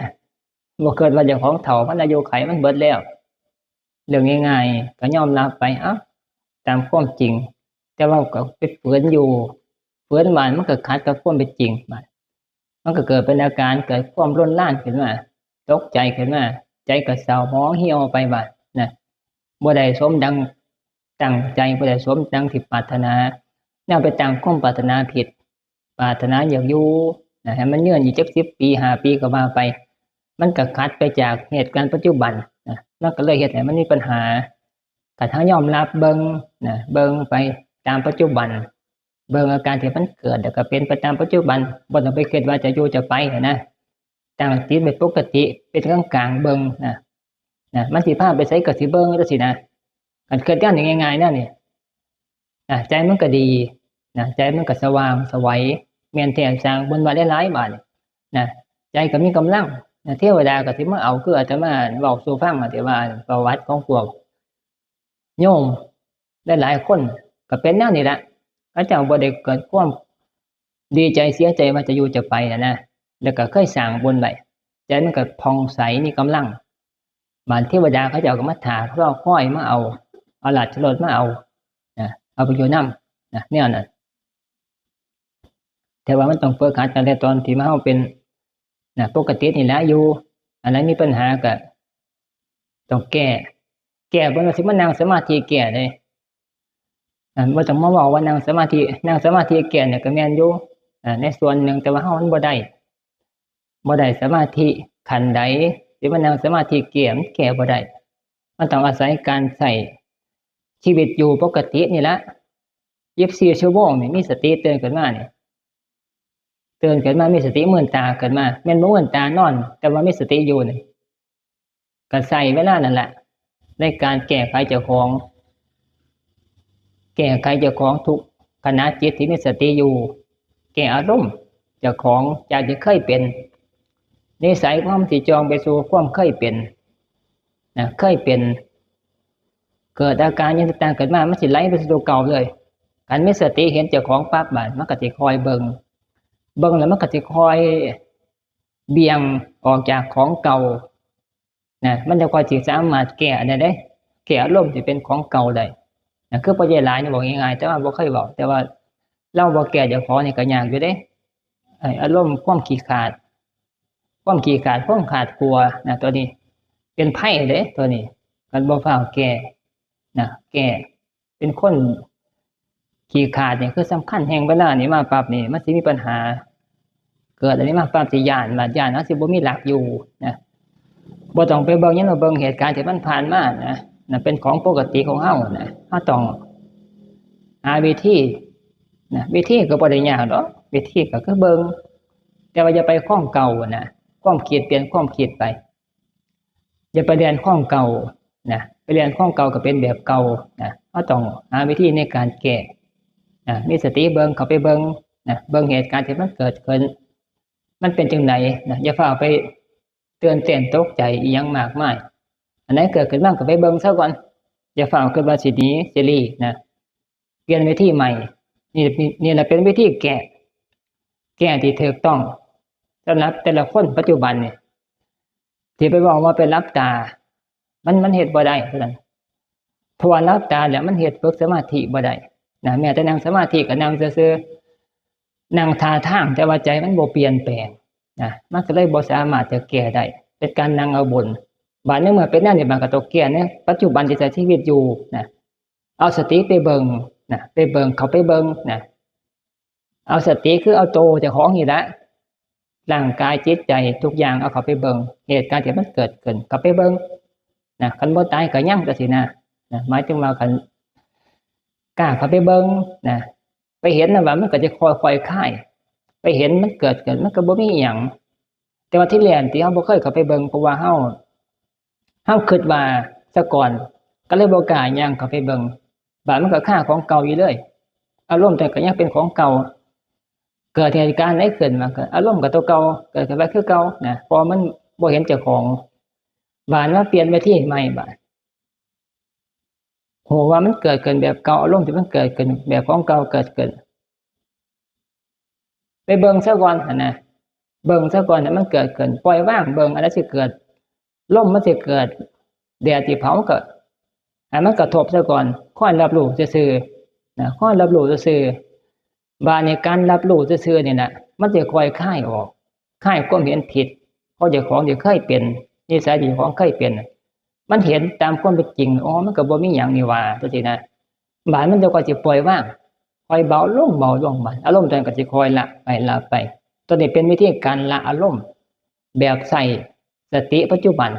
บ่คิดว่าเจ้าของเฒ่า มันอายุขัยมันเบิดแล้ว เรื่องง่ายๆ ก็ยอมรับไป เอ้า ตามความจริง แต่ว่าก็ไปฝืนอยู่ ฝืนบาดมันก็ขัดกับความเป็นจริง บาดมันก็เกิดเป็นอาการ เกิดความรนลานขึ้นมา ตกใจขึ้นมา ใจก็เศร้าหมองเหี่ยวไป บาดนะ บ่ได้สมดังตั้งใจ บ่ได้สมดังที่ปรารถนา แนวไปตั้งความปรารถนาผิด ปรารถนาอยากอยู่นะ ให้มันยืนอยู่จักสิบปี ห้าปีก็ว่าไป มันก็ขัดไปจากเหตุการณ์ปัจจุบันนะ มันก็เลยเฮ็ดให้มันมีปัญหา ก็ต้องยอมรับเบิ่งนะ เบิ่งไปตามปัจจุบัน เบิ่งอาการที่มันเกิด แล้วก็เป็นไปตามปัจจุบัน บ่ต้องไปคิดว่าจะอยู่จะไปหั้นนะ ตั้งจิตเป็นปกติ เป็นกลางๆ เบิ่งนะ นะ มันสิพาไปไสก็สิเบิ่งจั่งซี้นะ คันคิดแนวนี้ง่ายๆ แนวนี้นะ ใจมันก็ดีนะ ใจมันก็สว่างไสว แม่นแท้สร้างบุญไว้หลายๆ บาดนี้นะ ใจก็มีกำลังนะ เทวดาก็สิมาเอา คืออาตมาเว้าสู่ฟังอะ ที่ว่าประวัติของพวกโยมหลายๆ คนก็เป็นแนวนี้ล่ะ เขาเจ้าบ่ได้เกิดความดีใจเสียใจว่าจะอยู่จะไปน่ะนะ แล้วก็เคยสร้างบุญไว้ ใจมันก็ผ่องใสมีกำลัง บาดเทวดาเขาเจ้าก็มาถ่ารอคอยมาเอา เอาราชรถมาเอานะ เอาไปอยู่นำนะ แนวนั้น แต่ว่ามันต้องฝึกหัดตั้งแต่ตอนที่มาเฮาเป็นนะ ปกตินี่แหละอยู่ อันไหนมีปัญหาก็ต้องแก้ แก้บ่แม่นว่าสิมานั่งสมาธิแก้เด้ อันบ่ต้องมาเว้าว่านั่งสมาธิ นั่งสมาธิแก้เนี่ยก็แม่นอยู่ อ่า ในส่วนหนึ่ง แต่ว่าเฮามันบ่ได้ บ่ได้สมาธิขั้นใด สิมานั่งสมาธิแก้มันแก้บ่ได้ มันต้องอาศัยการใช้ชีวิตอยู่ปกตินี่ละ ยี่สิบสี่ ชั่วโมงนี่มีสติตื่นขึ้นมานี่ ตื่นขึ้นมามีสติมืนตาขึ้นมา แม่นบ่มืนตานอน แต่ว่ามีสติอยู่นี่ ก็ใช้เวลานั่นแหละ ในการแก้ไขเจ้าของ แก้ไขเจ้าของทุกขณะจิตที่มีสติอยู่ แก้อารมณ์เจ้าของจากที่เคยเป็น นิสัยของมันสิจ่องไปสู่ความเคยเป็นนะ เคยเป็น เกิดอาการหยังต่างๆ ขึ้นมา มันสิไหลไปสู่ตัวเก่าเลย คันมีสติเห็นเจ้าของปั๊บ บาดมันก็สิคอยเบิ่ง เบิ่งแล้วมันก็สิคอยเบี่ยงออกจากของเก่านะ มันจะคอยสิสามารถแก้ได้เด้ แก้อารมณ์ที่เป็นของเก่าได้นะ คือพ่อใหญ่หลายนี่บอกง่ายๆ แต่ว่าบ่เคยบอก แต่ว่าลาวบ่แก้เจ้าของนี่ก็ยากอยู่เด้ ไอ้อารมณ์ความขี้ขลาด ความขี้ขลาด ความขลาดกลัวนะ ตัวนี้เป็นภัยเด้ ตัวนี้ คันบ่ฟ้าวแก้นะ แก้ เป็นคนขี้ขลาดนี่คือสำคัญแฮง เวลานี้มาปั๊บนี่มันสิมีปัญหา เกิดอันนี้มาปั๊บสิย้าน บาดย้านเฮาสิบ่มีหลักอยู่นะ บ่ต้องไปเบิ่งหยัง เบิ่งเหตุการณ์ที่มันผ่านมานะ นั่นเป็นของปกติของเฮานะ เฮาต้องหาวิธีนะ วิธีก็บ่ได้ยากดอก วิธีก็คือเบิ่ง แต่ว่าอย่าไปคลองเก่านะ ความคิดเปลี่ยนความคิดไป อย่าไปเรียนคลองเก่านะ ไปเรียนคลองเก่าก็เป็นแบบเก่านะ เฮาต้องหาวิธีในการแก้นะ มีสติเบิ่ง เข้าไปเบิ่งนะ เบิ่งเหตุการณ์ที่มันเกิดขึ้น มันเป็นจั่งใดนะ อย่าฟ้าวไปตื่นเต้นตกใจอิหยังมากมาย อันใดเกิดขึ้นมาก็ไปเบิ่งซะก่อน อย่าฟ้าวคิดว่าสิหนีสิหลีกนะ เปลี่ยนวิธีใหม่ นี่ นี่ นี่แหละเป็นวิธีแก้ แก้ที่ถูกต้องสำหรับแต่ละคนปัจจุบันนี่ ที่ไปบอกว่าไปหลับตา มัน มันเฮ็ดบ่ได้เท่านั้น เพราะว่าหลับตาแล้วมันเฮ็ดฝึกสมาธิบ่ได้นะ แม้แต่นั่งสมาธิก็นั่งซื่อๆ นั่งท่าทาง แต่ว่าใจมันบ่เปลี่ยนแปลงนะ มันก็เลยบ่สามารถจะแก้ได้ เป็นการนั่งเอาบุญ บาดในเมื่อเป็นแนวนี้ บาดก็ต้องแก้ในปัจจุบันที่ใช้ชีวิตอยู่นะ เอาสติไปเบิ่ง นะ ไปเบิ่ง เข้าไปเบิ่งนะ เอาสติคือเอาโตเจ้าของนี่ละ ร่างกายจิตใจทุกอย่างเอาเข้าไปเบิ่ง เหตุการณ์ที่มันเกิดขึ้น เข้าไปเบิ่งนะ คันบ่ตายก็ยังจังซี้นะ นะ หมายถึงว่าคันกล้าเข้าไปเบิ่งนะ ไปเห็นนะว่ามันก็จะค่อยๆคลาย ไปเห็นมันเกิดขึ้น มันก็บ่มีอิหยัง แต่ว่าที่แรกที่เฮาบ่เคยเข้าไปเบิ่ง เพราะว่าเฮา เฮาคิดว่าซะก่อน ก็เลยบ่กล้าย่างเข้าไปเบิ่ง บาดมันก็คาของเก่าอยู่เลย อารมณ์แต่ก็ยังเป็นของเก่า เกิดเหตุการณ์ใดขึ้นมาก็อารมณ์ก็ตัวเก่า เกิดขึ้นมาคือเก่านะ เพราะมันบ่เห็นเจ้าของ บาดมาเปลี่ยนเวทีใหม่บาด โห ว่ามันเกิดขึ้นแบบเก่า อารมณ์ที่มันเกิดขึ้นแบบของเก่าเกิดขึ้น ไปเบิ่งซะก่อนหั่นนะ เบิ่งซะก่อนให้มันเกิดขึ้น ปล่อยวางเบิ่ง อันนั้นสิเกิด ลมมันสิเกิด แดดสิเผาก็ ให้มันกระทบซะก่อน คอยรับรู้ซื่อๆนะ คอยรับรู้ซื่อๆ บาดนี้การรับรู้ซื่อๆนี่นะ มันสิค่อยคลายออก คลายความเห็นผิด เพราะเจ้าของที่เคยเป็น นิสัยที่เจ้าของเคยเป็นน่ะ มันเห็นตามความเป็นจริง อ๋อ มันก็บ่มีหยังนี่หว่า จังซี้นะ บาดมันจะค่อยสิปล่อยวาง ค่อยเบาลง เบาลง บาดอารมณ์ตัวนั้นก็สิค่อยละไป ละไป ตัวนี้เป็นวิธีการละอารมณ์ แบบใช้สติปัจจุบัน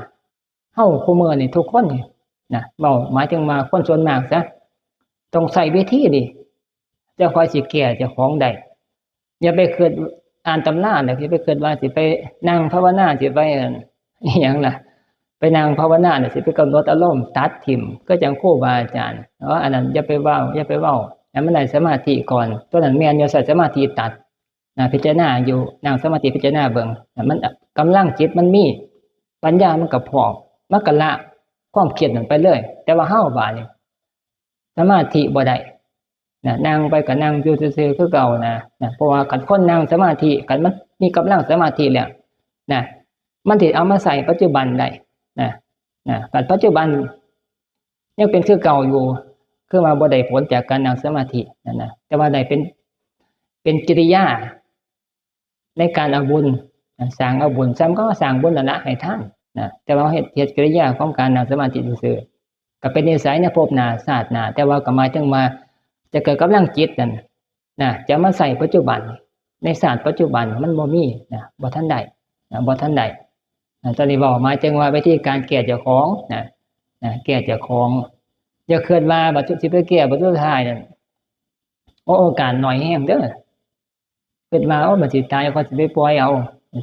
เฮาคู่มื้อนี่ทุกคนนี่นะ เว้าหมายถึงว่าคนส่วนมากซะ ต้องใช้วิธีนี่ จั่งค่อยสิแก้เจ้าของได้ อย่าไปคิดอ่านตำราน่ะ อย่าไปคิดว่าสิไปนั่งภาวนา สิไป อิหยังล่ะ ไปนั่งภาวนาน่ะ สิไปกำหนดอารมณ์ ตัดถิ่ม คือจั่งครูบาอาจารย์ เออ อันนั้นอย่าไปเว้า อย่าไปเว้า ให้มันได้สมาธิก่อน ตัวนั้นแม่นอยู่ ใช้สมาธิตัด นะ พิจารณาอยู่ นั่งสมาธิพิจารณาเบิ่ง นะ มัน กำลังจิตมันมี ปัญญามันก็พอก มันก็ละความคิดนั้นไปเลย แต่ว่าเฮาบาดนี้ สมาธิบ่ได้ นะ นั่งไปก็นั่งอยู่ซื่อๆคือเก่านะ นะ เพราะว่าคันคนนั่งสมาธิ คันมันมีกำลังสมาธิแล้ว นะ มันสิเอามาใช้ปัจจุบันได้ นะ นะ คันปัจจุบันยังเป็นคือเก่าอยู่ คือว่าบ่ได้ผลจากการนั่งสมาธินั่นนะ แต่ว่าได้เป็น เป็นกิริยา ในการเอาบุญนะ สร้างเอาบุญ ส่ำก็สร้างบุญนั่นละ ให้ทานนะ แต่ว่าเฮ็ด เฮ็ดกิริยาของการนั่งสมาธิซื่อๆ ก็เป็นนิสัยในภพหน้าชาติหน้า แต่ว่าก็หมายถึงว่า จะเกิดกำลังจิตนั่นนะ จะมาใช้ปัจจุบัน ในชาติปัจจุบันมันบ่มีนะ บ่ทันได้นะ บ่ทันได้นะ ตอนนี้เว้าหมายถึงว่าวิธีการแก้เจ้าของนะ นะ แก้เจ้าของ อย่าคิดว่าบัดสิไปแก้บัดสุดท้ายนั่น โอ้ โอกาสน้อยแฮงเด้อ คิดว่า โอ้ มันสิตาย เขาสิไปปล่อยเอา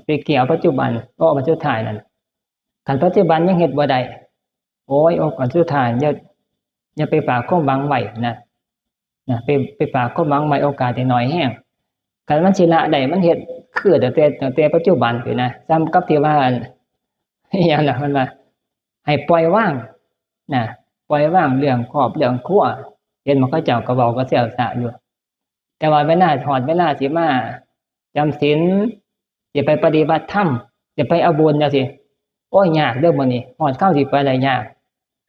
ไปแก้ปัจจุบัน โอ้ บัดสุดท้ายนั่น คันปัจจุบันยังเฮ็ดบ่ได้ โอ้ย โอกาสสุดท้าย อย่า อย่าไปฝากความหวังไว้นะ นะ ไป ไปฝากความหวังไว้ โอกาสนี่น้อยแฮง คันมันสิละได้ มันเฮ็ดคือตั้งแต่ ตั้งแต่ปัจจุบันพู้นนะ ส่ำกับที่ว่า อัน อิหยังล่ะ มันว่า ให้ปล่อยวางนะ ปล่อยวางเรื่องครอบเรื่องครัว เห็นบ่ เขาเจ้าก็เว้าก็แซวซะอยู่ แต่ว่าเวลา ฮอดเวลาสิมาจำศีล สิไปปฏิบัติธรรม สิไปเอาบุญจั่งซี้ โอ้ย ยากเด้อมื้อนี้ ฮอดคราวสิไปแล้วยาก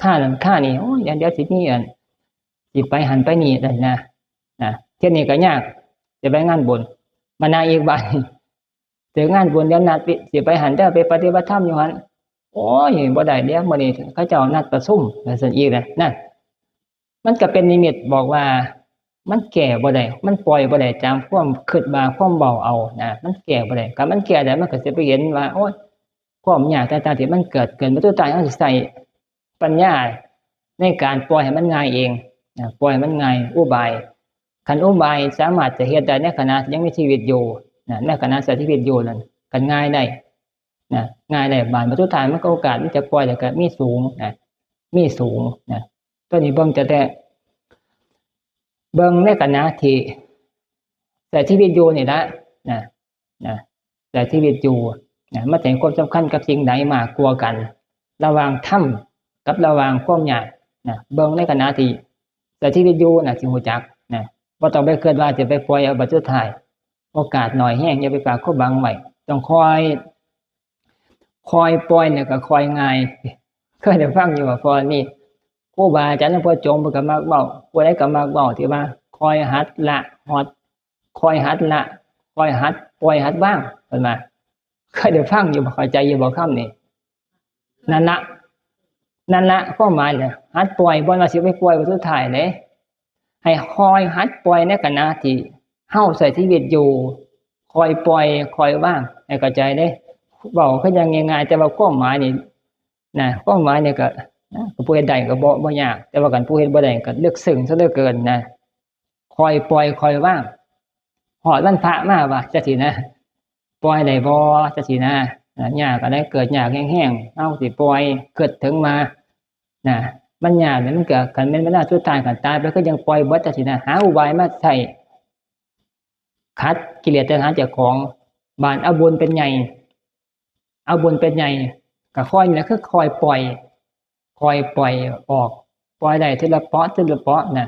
ค่านั้นค่านี้ โอ้ย เดี๋ยว เดี๋ยวสิมีอัน สิไปหั้นไปนี่นั่นนะ นะ เทื่อนี้ก็ยาก สิไปงานบุญ มานาอีกบาด ถืองานบุญ เดี๋ยวนัดสิไปหั้นเด้อ ไปปฏิบัติธรรมอยู่หั้น โอ้ย บ่ได้เด้อ มื้อนี้เขาเจ้านัดประชุม ว่าซั่นอีกนะ นั่น มันก็เป็นนิมิตบอกว่า มันแก้บ่ได้ มันปล่อยบ่ได้ตามความคิดว่า ความเว้าเอานะ มันแก้บ่ได้ คันมันแก้ได้ มันก็สิไปเห็นว่า โอ้ย ความยากต่างๆที่มันเกิดขึ้น บัดสุดท้ายเฮาสิใช้ปัญญาในการปล่อยให้มันง่ายเองนะ ปล่อยให้มันง่าย อุบาย คันอุบายสามารถจะเฮ็ดได้ในขณะที่ยังมีชีวิตอยู่นะ ในขณะใช้ชีวิตอยู่นั่น คันง่ายได้นะ ง่ายได้ บาด บัดสุดท้ายมันก็โอกาสมันจะปล่อยแล้วก็มีสูงนะ มีสูงนะ ตัวนี้เบิ่งจะแต่ เบิ่งในขณะที่ใช้ชีวิตอยู่นี่ละนะ นะ ใช้ชีวิตอยู่นะ มันจะให้ความสำคัญกับสิ่งใดมากกว่ากัน ระหว่างธรรมกับระหว่างความยากนะ เบิ่งในขณะที่ใช้ชีวิตอยู่นะ สิรู้จักนะ บ่ต้องไปคิดว่าสิไปปล่อยเอาบัดสุดท้าย โอกาสน้อยแฮง อย่าไปฝากความหวังไว้ ต้องคอย คอยปล่อยแล้วก็คอยง่าย เคยได้ฟังอยู่ว่า พอนี่ ครูบาอาจารย์หลวงพ่อจงเพิ่นก็มักเว้า ผู้ใดก็มักเว้าที่ว่า คอยหัดละ ฮอด คอยหัดละ คอยหัดปล่อยหัดวาง เพิ่นว่า เคยได้ฟังอยู่บ่ เข้าใจอยู่บ่คำนี้ นั่นละ นั่นละความหมายน่ะ หัดปล่อย บ่ว่าสิไปปล่อยบัดสุดท้ายเด้ ให้คอยหัดปล่อยในขณะที่เฮาใช้ชีวิตอยู่ คอยปล่อย คอยวาง ให้เข้าใจเด้ เว้าคือยังง่ายๆ แต่ว่าความหมายนี่นะ ความหมายนี่ก็ นะ ก็ผู้เฮ็ดได้ก็บ่ บ่ยาก แต่ว่าคันผู้เฮ็ดบ่ได้ก็ลึกซึ้งซะเหลือเกินนะ คอยปล่อย คอยวาง ฮอดวันพระมาว่าจังซี่นะ ปล่อยได้บ่จังซี่นะ นะ ยากอันใดเกิดยากแฮงๆ เฮาสิปล่อย คิดถึงว่า นะ มันยากเนี่ย มันก็ คันแม่นเวลาสุดท้าย คันตายไปก็ยังปล่อยเบิดจังซี่นะ หาอุบายมาใช้ ขัดกิเลสตัณหาเจ้าของ บาดเอาบุญเป็นใหญ่ เอาบุญเป็นใหญ่ ก็คอยนี่แหละ คือคอยปล่อย คอยปล่อยออก ปล่อยได้ทีละเปาะ ทีละเปาะนะ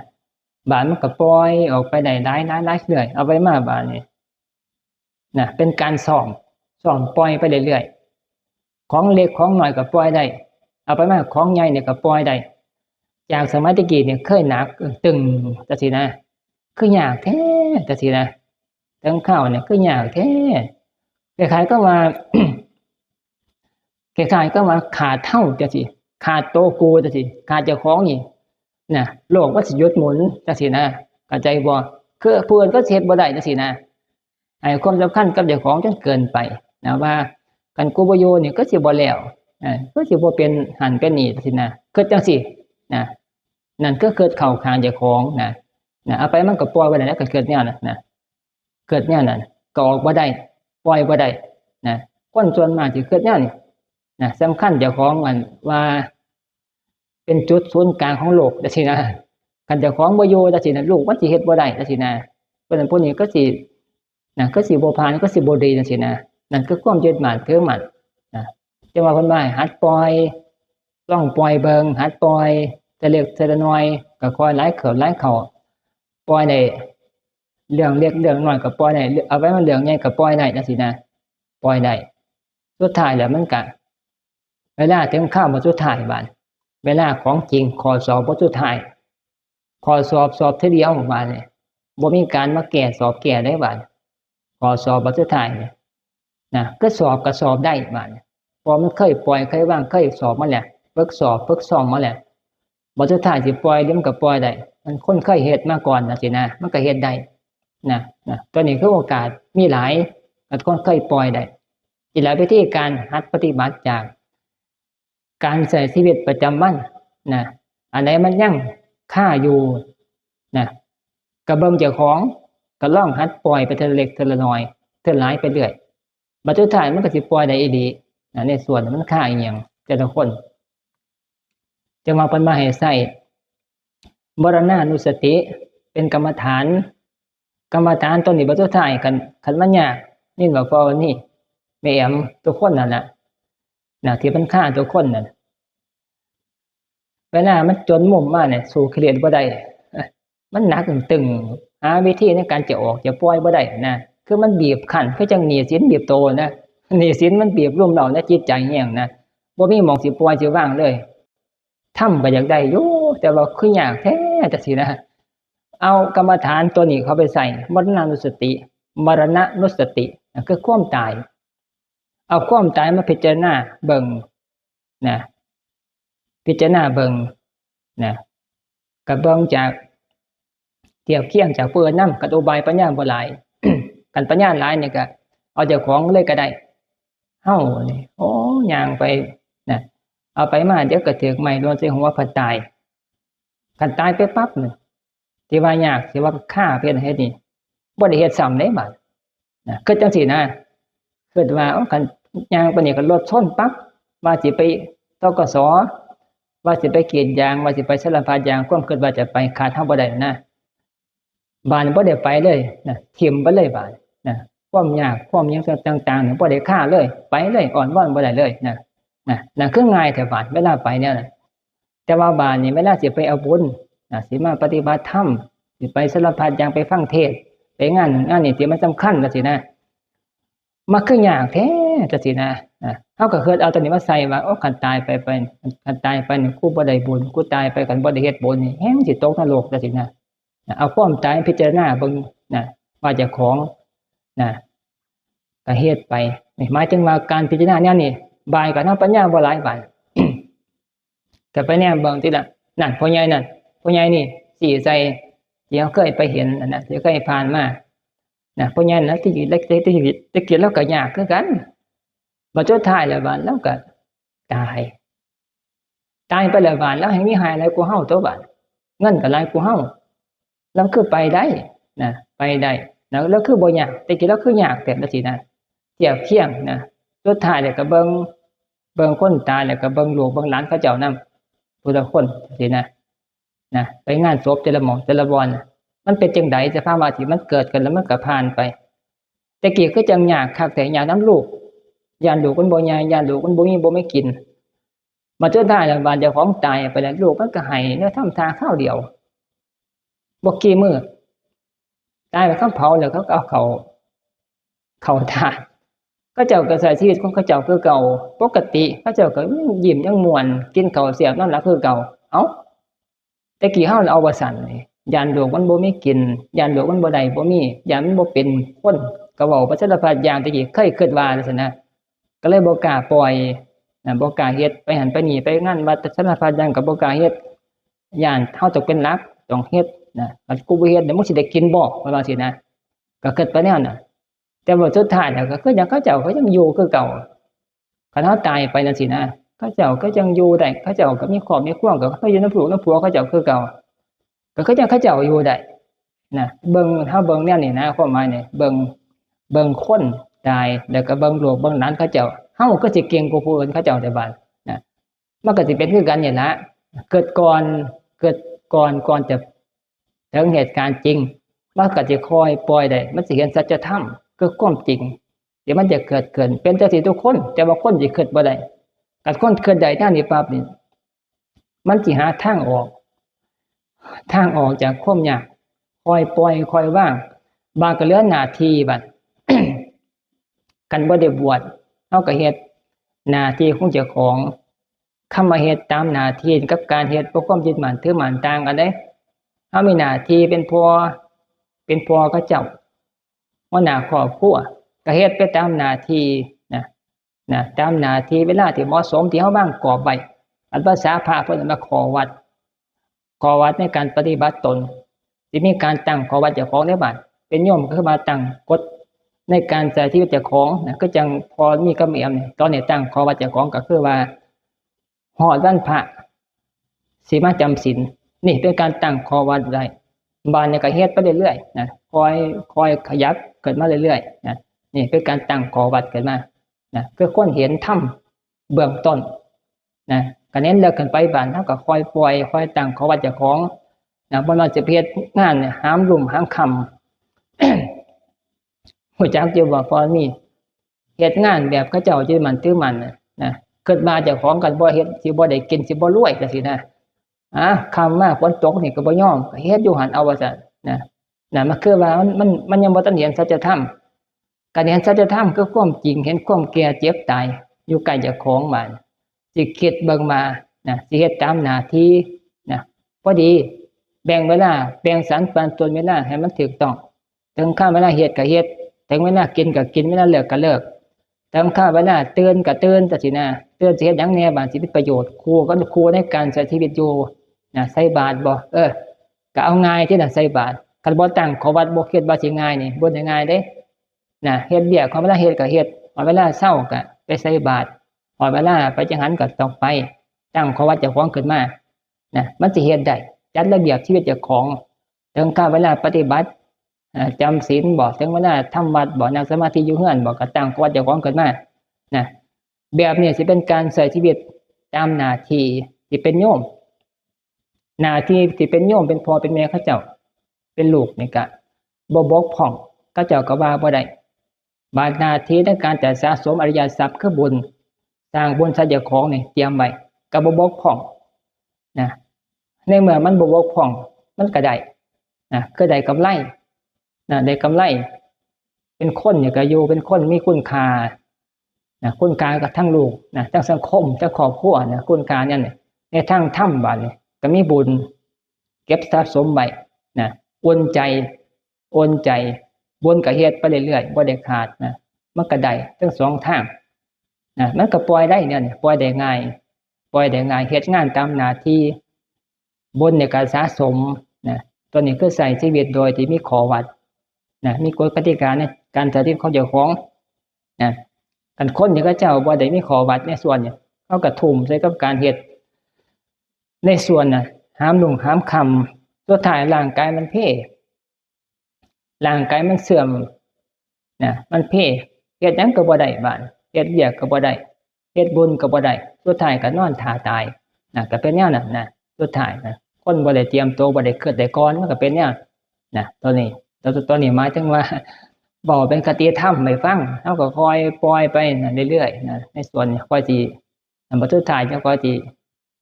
บาดมันก็ปล่อยออกไปได้หลาย หลาย หลายเรื่อย เอาไปมาบาดนี่ นะ เป็นการซ้อม ซ้อมปล่อยไปเรื่อยๆ ของเล็กของน้อยก็ปล่อยได้ เอาไปมาของใหญ่เนี่ยก็ปล่อยได้ จากสมัยตะกี้เนี่ยเคยหนัก ตึงจังซี่นะ คือยากแท้จังซี่นะ ถึงคราวเนี่ยคือยากแท้ คล้ายๆ กับว่า คล้ายๆ กับว่าขาดเฮาจังซี่ ขาดโตกูจังซี่ ขาดเจ้าของนี่นะ โลกมันสิหยุดหมุนจังซี่นะ เข้าใจบ่ คือผู้อื่นก็สิเฮ็ดบ่ได้จังซี่นะ ให้ความสำคัญกับเจ้าของจนเกินไปนะ ว่าคันกูบ่อยู่นี่ก็สิบ่แล้ว เออ ก็สิบ่เป็นหั้นเป็นนี่จังซี่นะ คิดจังซี่นะ นั่นก็คิดเข้าข้างเจ้าของนะ นะ เอาไปมันก็ปล่อยไว้แล้ว ก็คิดแนวนั้นนะ คิดแนวนั้น ก็ออกบ่ได้ ปล่อยบ่ได้นะ คนส่วนมากสิคิดแนวนี้นะ สำคัญเจ้าของอันว่า เป็นจุดศูนย์กลางของโลกจังซี่นะ คันเจ้าของบ่อยู่จังซี่นะ ลูกมันสิเฮ็ดบ่ได้จังซี่นะ เพราะฉะนั้นพวกนี้ก็สิ นะ ก็สิบ่ผ่าน ก็สิบ่ดีจังซี่นะ นั่นคือความยึดมั่นถือมั่นนะ จังว่าเพิ่นว่าให้หัดปล่อย ลองปล่อยเบิ่ง หัดปล่อย แต่เล็กแต่น้อย ก็ค่อยไหลเข้าไหลเข้า ปล่อยได้ เรื่องเล็กเรื่องน้อยก็ปล่อยได้ เอาไว้มาเรื่องใหญ่ก็ปล่อยได้จังซี่นะ ปล่อยได้ สุดท้ายแล้วมันก็ เวลาถึงคราวบทสุดท้ายบาด เวลาของจริง ข้อสอบบทสุดท้าย ข้อสอบ สอบเทื่อเดียวบาดนี่ บ่มีการมาแก้สอบแก้ได้บาด ข้อสอบบทสุดท้ายนี่นะ คือสอบก็สอบได้บาดนี่ เพราะมันเคยปล่อย เคยวาง เคยสอบมาแล้ว ฝึกสอบ ฝึกซ้อมมาแล้ว บทสุดท้ายสิปล่อย เดี๋ยวมันก็ปล่อยได้ มันคนเคยเฮ็ดมาก่อนจังซี่นะ มันก็เฮ็ดได้นะ นะ ตัวนี้คือโอกาสมีหลาย กับคนเคยปล่อยได้ นี่แหละวิธีการหัดปฏิบัติจากการใช้ชีวิตประจำวันนะ อันใดมันยังคาอยู่นะ ก็เบิ่งเจ้าของ ก็ลองหัดปล่อยไปเทื่อเล็กเทื่อละน้อย เทื่อหลายไปเรื่อย บัดสุดท้ายมันก็สิปล่อยได้อีหลีนะ ในส่วนมันคาอีหยังแต่ละคน จังว่าเพิ่นมาให้ใช้มรณานุสติเป็นกรรมฐาน กรรมฐานตัวนี้บัดสุดท้าย คัน คันมันยาก นี่บอกว่านี่ แม่แอม ทุกคนนั่นแหละนะ ที่มันคาทุกคนนั่น เวลามันจนมุมมาเนี่ย สู้กิเลสบ่ได้ มันหนักตึง หาวิธีในการจะออกจะปล่อยบ่ได้นะ คือมันบีบคั้น คือจังหนี้สินบีบโตนะ หนี้สินมันบีบรุมเร้าในจิตใจแฮงนะ บ่มีหม่องสิปล่อยสิวางเลย ธรรมก็อยากได้อยู่ แต่ว่าคือยากแท้จังซี่นะ เอากรรมฐานตัวนี้เข้าไปใช้ มรณานุสติ มรณานุสตินะ คือความตาย เอาความตายมาพิจารณาเบิ่งนะ พิจารณาเบิ่งนะ ก็เบิ่งจาก เทียบเคียงจากผู้อื่นนำ คันอุบายปัญญาบ่หลาย คันปัญญาหลายนี่ก็เอาเจ้าของเลยก็ได้ เฮานี่ โอ้ ย่างไปนะ เอาไปมาเดี๋ยวก็ถืกไม้หล่นใส่หัว พัดตาย คันตายไปปั๊บนี่ ที่ว่ายาก ที่ว่าคาเฮ็ด เฮ็ดนี่ บ่ได้เฮ็ดซ้ำเด้บาดนะ คือจังซี่นะ คิดว่า โอ้ คันย่างไปนี่ก็รถชนปั๊บ ว่าสิไป ธ.ก.ส. ว่าสิไปกรีดยาง ว่าสิไปสารพัดอย่าง ความคิดว่าจะไป ขาดเฮาบ่ได้นะ บาดนี้บ่ได้ไปเลยนะ ถิ่มไปเลยบาดนะ ความยากความหยังต่างๆนี่บ่ได้คาเลย ไปเลย อ้อนวอนบ่ได้เลยนะ นะ นั่นคือง่ายแท้บาด เวลาไปแนวนั้น แต่ว่าบาดนี้เวลาสิไปเอาบุญนะ สิมาปฏิบัติธรรม สิไปสารพัดอย่าง ไปฟังเทศน์ ไปงานนั่นงานนี่ที่มันสำคัญจังซี่นะ มันคือยากแท้จังซี่นะ นะ เฮาก็คิดเอาตัวนี้มาใส่ว่า โอ้ คันตายไป ไป คันตายไปนี่ กูบ่ได้บุญ กูตายไป คันบ่ได้เฮ็ดบุญนี่ แฮ่งสิตกนรกจังซี่นะ นะ เอาความตายพิจารณาเบิ่งนะ ว่าเจ้าของนะ ก็เฮ็ดไป นี่หมายถึงว่าการพิจารณาแนวนี้ บ่ายก็นำปัญญาบ่หลายบาด ก็ไปแนมเบิ่งติล่ะ นั่น พ่อใหญ่นั่น พ่อใหญ่นี่ ซี้ใส่ ที่เฮาเคยไปเห็นนั่นนะ ที่เคยผ่านมานะ พ่อใหญ่นะ ที่เล็กที่ที่ที่กินแล้วก็ยากคือกัน บัดสุดท้ายแล้วบาดแล้วก็ตาย ตายไปแล้วบาดแล้วแฮ่งมีหายหลายกว่าเฮาตัวบาด เงินก็หลายกว่าเฮา แล้วคือไปได้นะ ไปได้นะ แล้วคือบ่ยาก แต่กี้แล้วคือยากแบบนั้นสินะ เทียบเคียงนะ สุดท้ายแล้วก็เบิ่ง เบิ่งคนตายแล้วก็เบิ่งลูกเบิ่งหลานเขาเจ้านำ ผู้ละคนสินะ นะ ไปงานศพแต่ละหม่องแต่ละบ่อนน่ะ มันเป็นจั่งใด สภาวะที่มันเกิดขึ้นแล้วมันก็ผ่านไป แต่กี้คือจั่งยากคักแท้ ยากนำลูก ย้านลูกมันบ่ใหญ่ ย้านลูกมันบ่มี บ่มีกิน บัดสุดท้ายแล้วบาดเจ้าของตายไปแล้ว ลูกมันก็ให้แนวทำท่าคราวเดียว บ่กี่มื้อ ตายไปเขาเผาแล้วเขาก็เอาเข้า เข้าธาตุ เขาเจ้าก็ใช้ชีวิตของเขาเจ้าคือเก่า ปกติ เขาเจ้าก็ยังยิ้มยังม่วน กินข้าวแซ่บนอนหลับคือเก่า เอ้า แต่กี้เฮาเอาบ่ซั้นนี่ ย้านลูกมันบ่มีกิน ย้านลูกมันบ่ได้บ่มี ย้านมันบ่เป็นคน ก็เว้าไปสารพัดอย่าง แต่กี้เคยคิดว่าจั่งซั้นนะ ก็เลยบ่กล้าปล่อยนะ บ่กล้าเฮ็ด ไปหั้นไปนี่ ไปงานวัดสารพัดอย่างก็บ่กล้าเฮ็ด ย้านเฮาต้องเป็นหลัก ต้องเฮ็ดนะ คันกูบ่เฮ็ดเดี๋ยวมึงสิได้กินบ่ ว่าจั่งซี้นะ ก็คิดไปแนวนั้น แต่ว่าสุดท้ายแล้วก็คือจั่งเขาเจ้าก็ยังอยู่คือเก่า คันเฮาตายไปจั่งซี้นะ เขาเจ้าก็ยังอยู่ได้ เขาเจ้าก็มีครอบมีครัว ก็เขาอยู่นำลูกนำผัวเขาเจ้าคือเก่า ก็คือจั่งเขาเจ้าอยู่ได้นะ เบิ่ง เฮาเบิ่งแนวนี้นะ ความหมายนี่ เบิ่ง เบิ่งคนตาย แล้วก็เบิ่งลูกเบิ่งหลานเขาเจ้า เฮาก็สิเก่งกว่าผู้อื่นเขาเจ้าแต่บาดนะ มันก็สิเป็นคือกันนี่ล่ะ เกิดก่อน เกิดก่อน ก่อนจะถึงเหตุการณ์จริง มันก็สิค่อยปล่อยได้ มันสิเห็นสัจธรรม คือความจริง ที่มันจะเกิดขึ้น เป็นจั่งซี้ทุกคน แต่ว่าคนสิคิดบ่ได้ คันคนคิดได้แนวนี้ปั๊บนี่ มันสิหาทางออก ทางออกจากความยาก ค่อยปล่อย ค่อยวาง บาดก็เหลือหน้าที่บัด คันบ่ได้บวช เฮาก็เฮ็ดหน้าที่ของเจ้าของ คำว่าเฮ็ดตามหน้าที่กับการเฮ็ดเพื่อความยึดมั่นถือมั่นต่างกันเด้ เฮามีหน้าที่เป็นพ่อ เป็นพ่อเขาเจ้า หัวหน้าครอบครัว ก็เฮ็ดไปตามหน้าที่นะ นะ ตามหน้าที่เวลาที่เหมาะสมที่เฮาวางกรอบไว้ อันภาษาพระเพิ่นว่าข้อวัด ข้อวัดในการปฏิบัติตน สิมีการตั้งข้อวัดเจ้าของในบ้าน เป็นโยมก็คือมาตั้งกฎในการใช้ชีวิตเจ้าของนะ คือจั่งพ่อมีกับแม่นี่ ตอนนี้ตั้งข้อวัดเจ้าของก็คือว่า ฮอดวันพระสิมาจำศีล นี่เป็นการตั้งข้อวัดไว้ บาดนี้ก็เฮ็ดไปเรื่อยๆนะ ค่อย ค่อยขยับขึ้นมาเรื่อยๆนะ นี่เป็นการตั้งข้อวัดขึ้นมานะ คือคนเห็นธรรมเบื้องต้นนะ ก็เน้นเลิกขึ้นไปบาด เฮาก็ค่อยปล่อย ค่อยตั้งข้อวัดเจ้าของนะ บ่ว่าสิไปเฮ็ดงานเนี่ย หามรุ่งหามค่ำ รู้จักอยู่บ่ พอมี เฮ็ดงานแบบเขาเจ้ายึดมั่นถือมั่นน่ะนะ คิดว่าเจ้าของคันบ่เฮ็ด สิบ่ได้กิน สิบ่รวยจั่งซี้นะ อ่ะ ค่ำมาฝนตกนี่ก็บ่ยอม ก็เฮ็ดอยู่หั่นเอาว่าซั่นนะ นะ มันคือว่ามัน มัน มันยังบ่ทันเห็นสัจธรรม การเห็นสัจธรรมคือความจริง เห็นความแก่เจ็บตาย อยู่ใกล้เจ้าของบาด สิคิดเบิ่งว่านะ สิเฮ็ดตามหน้าที่นะ พอดี แบ่งเวลา แบ่งสรรปันส่วนเวลาให้มันถูกต้อง ถึงคาดเวลาเฮ็ดก็เฮ็ด ถึงเวลากินก็กิน เวลาเลิกก็เลิก ถึงคาดเวลาตื่นก็ตื่นจั่งซี้นะ ตื่นสิเฮ็ดหยังแหน่บาด สิเป็นประโยชน์ คู่กับคู่ในการใช้ชีวิตอยู่นะ ใส่บาตรบ่ เออ ก็เอาง่ายที่น่ะ ใส่บาตร คันบ่ตั้งข้อวัด บ่คิดว่าสิง่ายนี่ บ่ได้ง่ายเด้นะ เฮ็ดเวียก ฮอดเวลาเฮ็ดก็เฮ็ด ฮอดเวลาเซาก็ไปใส่บาตร ฮอดเวลาไปจังหันก็ต้องไป ตั้งข้อวัดเจ้าของขึ้นมานะ มันสิเฮ็ดได้ จัดระเบียบชีวิตเจ้าของ ถึงคาดเวลาปฏิบัติ อ่า จำศีลบ่ ถึงเวลาทำวัดบ่ นั่งสมาธิอยู่เฮือนบ่ ก็ตั้งข้อวัดเจ้าของขึ้นมานะ แบบนี้สิเป็นการใช้ชีวิตตามหน้าที่ที่เป็นโยม หน้าที่ที่เป็นโยม เป็นพ่อเป็นแม่เขาเจ้า เป็นลูกนี่ก็บ่บกพร่อง เขาเจ้าก็ว่าบ่ได้ บาดหน้าที่ในการจะสะสมอริยทรัพย์คือบุญ สร้างบุญใส่เจ้าของนี่เตรียมไว้ ก็บ่บกพร่องนะ ในเมื่อมันบ่บกพร่อง มันก็ได้นะ ก็ได้กำไรนะ ได้กำไร เป็นคนนี่ก็อยู่เป็นคนมีคุณค่านะ คุณค่ากับทั้งลูกนะ ทั้งสังคม ทั้งครอบครัวนะ คุณค่าเนี่ย ในทางธรรมบาดนี่ก็มีบุญ เก็บสะสมไว้นะ อุ่นใจ อุ่นใจ บุญก็เฮ็ดไปเรื่อยๆ บ่ได้ขาดนะ มันก็ได้ทั้งสองทางนะ มันก็ปล่อยได้เนี่ย ปล่อยได้ง่าย ปล่อยได้ง่าย เฮ็ดงานตามหน้าที่ บุญเนี่ยก็สะสมนะ ตัวนี้คือใช้ชีวิตโดยที่มีข้อวัดนะ มีกฎกติกาในการใช้ชีวิตของเจ้าของนะ คันคนที่เขาเจ้าบ่ได้มีข้อวัดในส่วนเนี่ย เขาก็ทุ่มใส่กับการเฮ็ดในส่วนน่ะ หามรุ่งหามค่ำ สุดท้ายร่างกายมันเพ ร่างกายมันเสื่อมนะ มันเพ เฮ็ดหยังก็บ่ได้บาด เฮ็ดเวียกก็บ่ได้ เฮ็ดบุญก็บ่ได้ สุดท้ายก็นอนท่าตายนะ ก็เป็นแนวนั้นนะ สุดท้ายนะ คนบ่ได้เตรียมตัว บ่ได้คิดได้ก่อน มันก็เป็นแนวนะ ตัวนี้ ตัว ตัวนี้หมายถึงว่า เว้าเป็นคติธรรมให้ฟัง เฮาก็ค่อยปล่อยไปนะ เรื่อยๆนะ ในส่วนนี้ค่อยสิ อันบัดสุดท้ายเจ้าก็สิ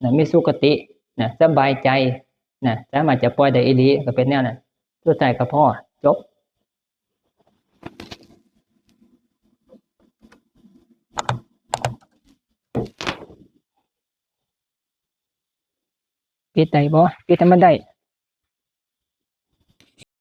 นะ มีสุคตินะ สบายใจนะ สามารถจะปล่อยได้อีหลี ก็เป็นแนวนั้น สุดท้ายก็พอ จบ ปิดได้บ่ ปิดให้มันได้